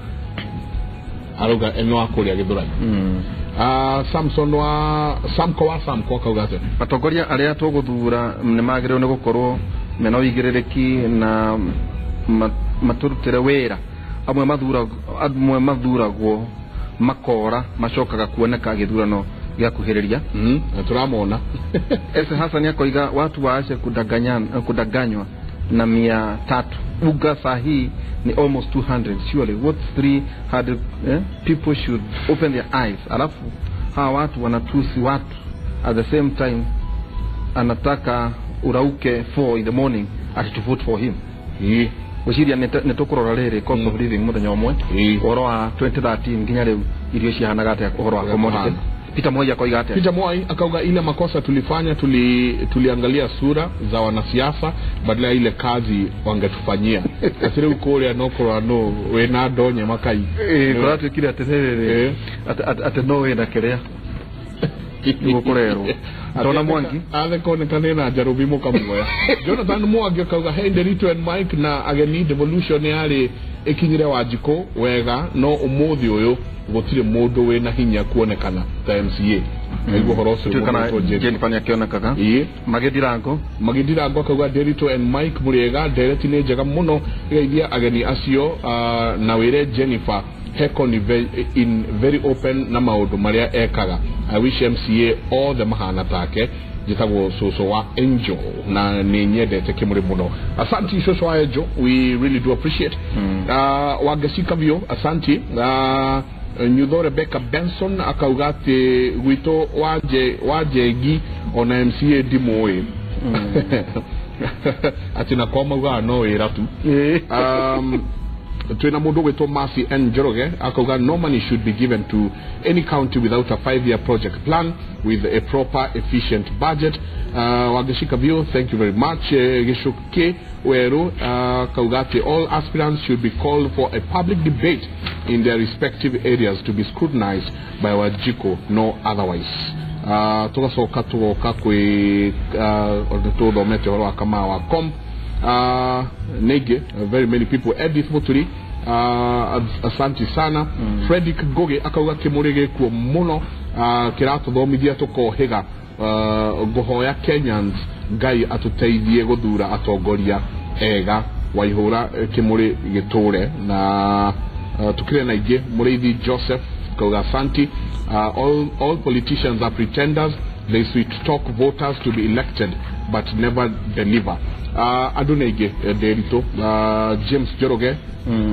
arauga eno wa kũrĩa Gĩthũrai. Samson wa Samko wa Samko akauga atĩa?
Atongoria arĩa tũgũthura nĩ magĩrĩirwo nĩ gũkorwo mena ũigĩrĩrĩki na matũrutĩre wĩra. Amwe mathuragwo makora macokaga kuoneka gĩthurano gĩakuhĩrĩria.
Na tũramona.
S Hassan akoiga watu waache kudanganywa na 300. Uga sahi ni almost 200. Surely what 300 people should open their eyes. Alafu hawa watu wanatusi watu at the same time anataka urauke 4 in the morning ati to vote for him. Gwĩciria nĩ tũkũrora rĩrĩ cost of living mũthenya ũmwe ũhoro wa 2013 nginya rĩu irio cihanaga atĩa ũhoro wa commodity. Peter Moi akoiga atĩa?
Peter Moi akauga ile makosa tulifanya, tuliangalia sura za wanasiasa badala ile kazi wangetufanyia. Atĩ rĩu kũrĩa no kũrora no wĩna ndonye makai.
Kũratuĩkire atĩrĩrĩ atĩ no wĩna kĩrĩa nĩguo kũrerwo. Ndona Mwangi
athe konekane na njarubi mũkamuoya. Jonathan Mwangi akauga hey Nderitu and Mike na ageni devolution yarĩ ĩkinyire Wanjikũ wega no ũmũthĩ ũyũ gũtirĩ mũndũ wĩna hinya kuonekana ta MCA. Nĩguo ũhoro ũcio
kana Jennifer nĩakĩonekaga. Magĩthirango
akauga Nderitu and Mike mũrĩega, ndereti nĩ njega mũno ĩgeithia ageni acio na wĩre Jennifer Heko ni in very open na maũndũ marĩa ekaga. I wish MCA othe mahana take. Njĩtagwo Cũcũ wa Angel na nĩ nyendete Kĩmũrĩ mũno. Asante Cũcũ wa Angel, we really do appreciate. Wangeci Kavio, asante. Nyutho Rebecca Benson akauga atĩ gwitũ wa Njengi ona MCA ndimũĩ. Atĩ na kwa maugaga no wĩra tu. Twina mundu gwitwo Mercy N Njoroge akauga no money should be given to any county without a 5-year project plan with a proper efficient budget. Wangeci View, thank you very much. Gicuki Weru akauga ati all aspirants should be called for a public debate in their respective areas to be scrutinized by Wanjiku, no otherwise. Tugacoka tugoka kwi tuthomete ũhoro wa Kamau wa com nĩngĩ very many people. Edith Muturi, asante sana. Fredrick Ngugi akauga Kimuri gĩkuo mũno, kĩratũthomithia tũkohĩga. Ngũhoya Kenyans Ngai atũteithie gũthura atongoria ega. Waihũra Kimuri gĩtũre na tukire na ingĩ. Mũrĩithi Joseph kauga asanti. All politicians are pretenders, they sweet talk voters to be elected but never deliver. Andũ nĩ aingĩ Ndĩritũ. James Njoroge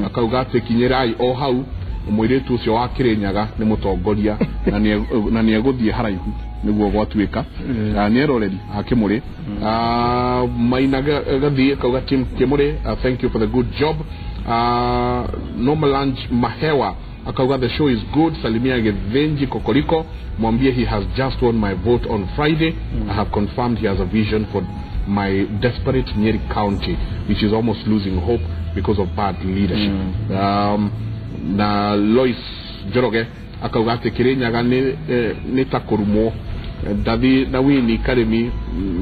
akauga atĩ kinyĩrai o hau, mũirĩtu ũcio wa Kĩrĩnyaga nĩ mũtongoria na nĩ egũthiĩ haraihu nĩguo gwatuĩka. Nĩ eroreri a Kĩmũrĩ. Maina Gathii akauga team Kĩmũrĩ, thank you for the good job. Nomalange Mahewa akauga the show is good. Salimia Githinji Kokoriko, mwambie he has just won my vote on Friday. I have confirmed he has a vision for my desperate Nyeri County, which is almost losing hope because of bad leadership. Na Lois Njoroge akauga atĩ Kĩrĩnyaga nĩ ta kũrumwo, Ndathi na Wini Karĩmi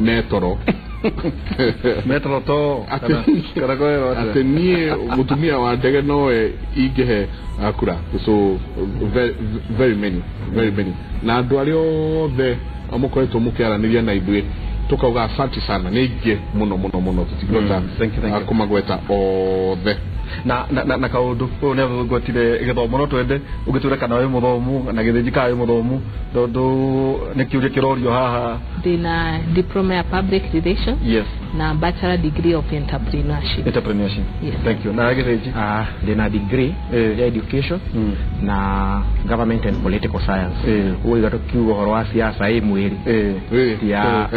metoro
metoro to kana kwĩrwo
atĩ niĩ mũtumia wa ndege nowe ingĩhe kura. So very, very many, very many. Na andũ arĩa othe mũkoretwo mũkĩaranĩria na ithuĩ tukauga asante sana, nĩ aingĩ mũno mũno mũno, tũtingĩhota
Thank you, thank you.
kũmagweta othe.
Na kaundu ũyũ nĩ ngwetire gĩthomo, no twende ũngĩtwĩra kana wĩ mũthomu na Gĩthĩnji kana wĩ mũthomu, tondũ nĩ kĩũria kĩrorio haha.
Ndĩna diploma ya public relations na bachelor degree of entrepreneurship.
Entrepreneurship.
Yes.
Thank you. Na Gĩthĩnji?
Ndĩna degree ya education na government and political science. Ũguo iga tũkiuga ũhoro wa siasa ĩ mwĩrĩ ya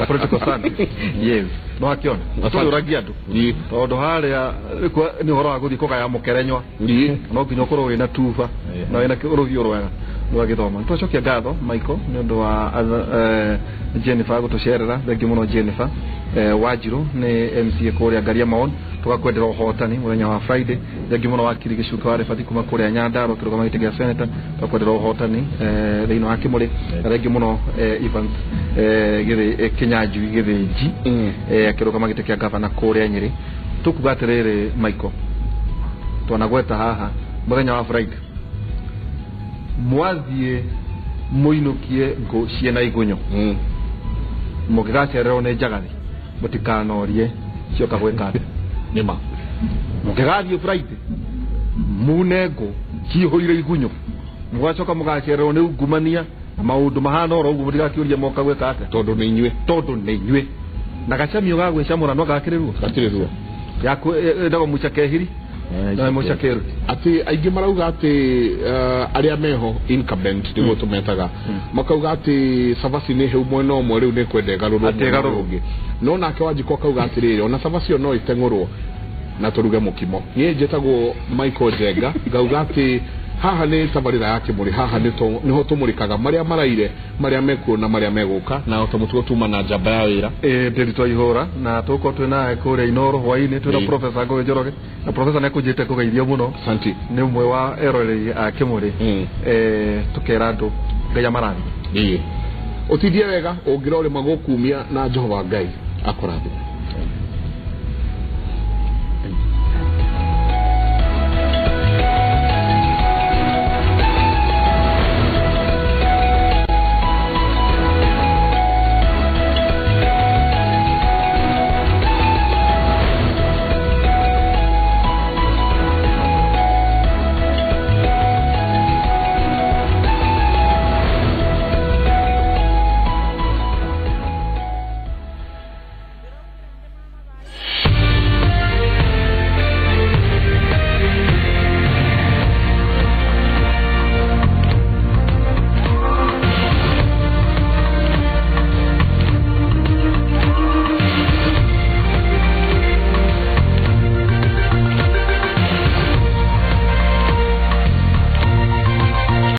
political science.
Yes.
No akĩona tũyũragia andũ tondũ harĩa nĩ ũhoro wa gũthiĩ kũgaya mũkerenywa, no nginya ũkorwo wĩna tuba na wĩna rũhiũ rwega rwa gĩthoma. Twacokia ngatho Michael nĩ ũndũ wa Jennifer gũtũcerera. Thengiũ mũno Jennifer. Wanjirũ nĩ MCA kũrĩa Ngaria Maon, tũgakwendera ũhotani mũthenya wa Friday. Thengiũ mũno wakiri Gĩcuka wa Rebati kuma kũrĩa Nyandarua kĩrũgama gĩtĩ gĩa senator, tũgakwendera ũhotani thĩinĩ wa Kĩmũrĩ. Na thengiũ mũno Evans Kĩnyanjui Gĩthĩnji akĩrũgama gĩtĩ kĩa gavana kũrĩa Nyĩrĩ. Tũkuga atĩrĩrĩ Michael, twanagweta haha mũthenya wa Friday mwathiĩ mũinũkie ngũ ciĩna igunyo, mũngĩgacererwo nĩ njagathi mũtikanorie cioka gwĩka atĩa.
Nĩma
mũngĩgathiĩ Friday mune ngũ cihũire igunyo, mũgacoka mũgacererwo nĩ ungumania na maũndũ mahana oro ũguo, mũtigakĩũrie moka gwĩka atĩa,
tondũ nĩ inyuĩ,
tondũ nĩ inyuĩ. Na gacamio ga gwĩcamũra no gakĩrĩrwo
gakĩrĩrwo
yaku ĩtagwo mũcakehiri na mũcakeru.
Atĩ aingĩ marauga atĩ arĩa meho incumbent nĩguo tũmetaga, makauga atĩ cabaci nĩ hĩu mwena ũmwe, rĩu nĩ kwenda ĩgarũrwo mwena ũngĩ. No nake Wanjikũ akauga atĩrĩrĩ, ona cabaci ĩyo no ĩteng'ũrwo na tũruge mũkimo. Niĩ njĩtagwo Michael Njenga, ngauga atĩ haha nĩ tabarĩra ya Kĩmũrĩ, haha nĩho tũmũrĩkaga marĩa maraire, marĩa mekuo na marĩa megũka, na o ta mũtugo tuma na njamba ya wĩra.
Ndĩritũ Ihũra, na tũgũkorwo twĩ nawe kũrĩa Inooro hwaĩ-inĩ, twĩna Professor Ngũgĩ Njoroge, na Professor nĩ akũnjĩte kũgeithio mũno.
Asante.
Nĩ ũmwe wa eroreri a Kĩmũrĩ. Tũkera andũ Ngai amarathime.
Ũtindie wega, ũngĩrorĩma gũkumia na Jehova Ngai akũrathime.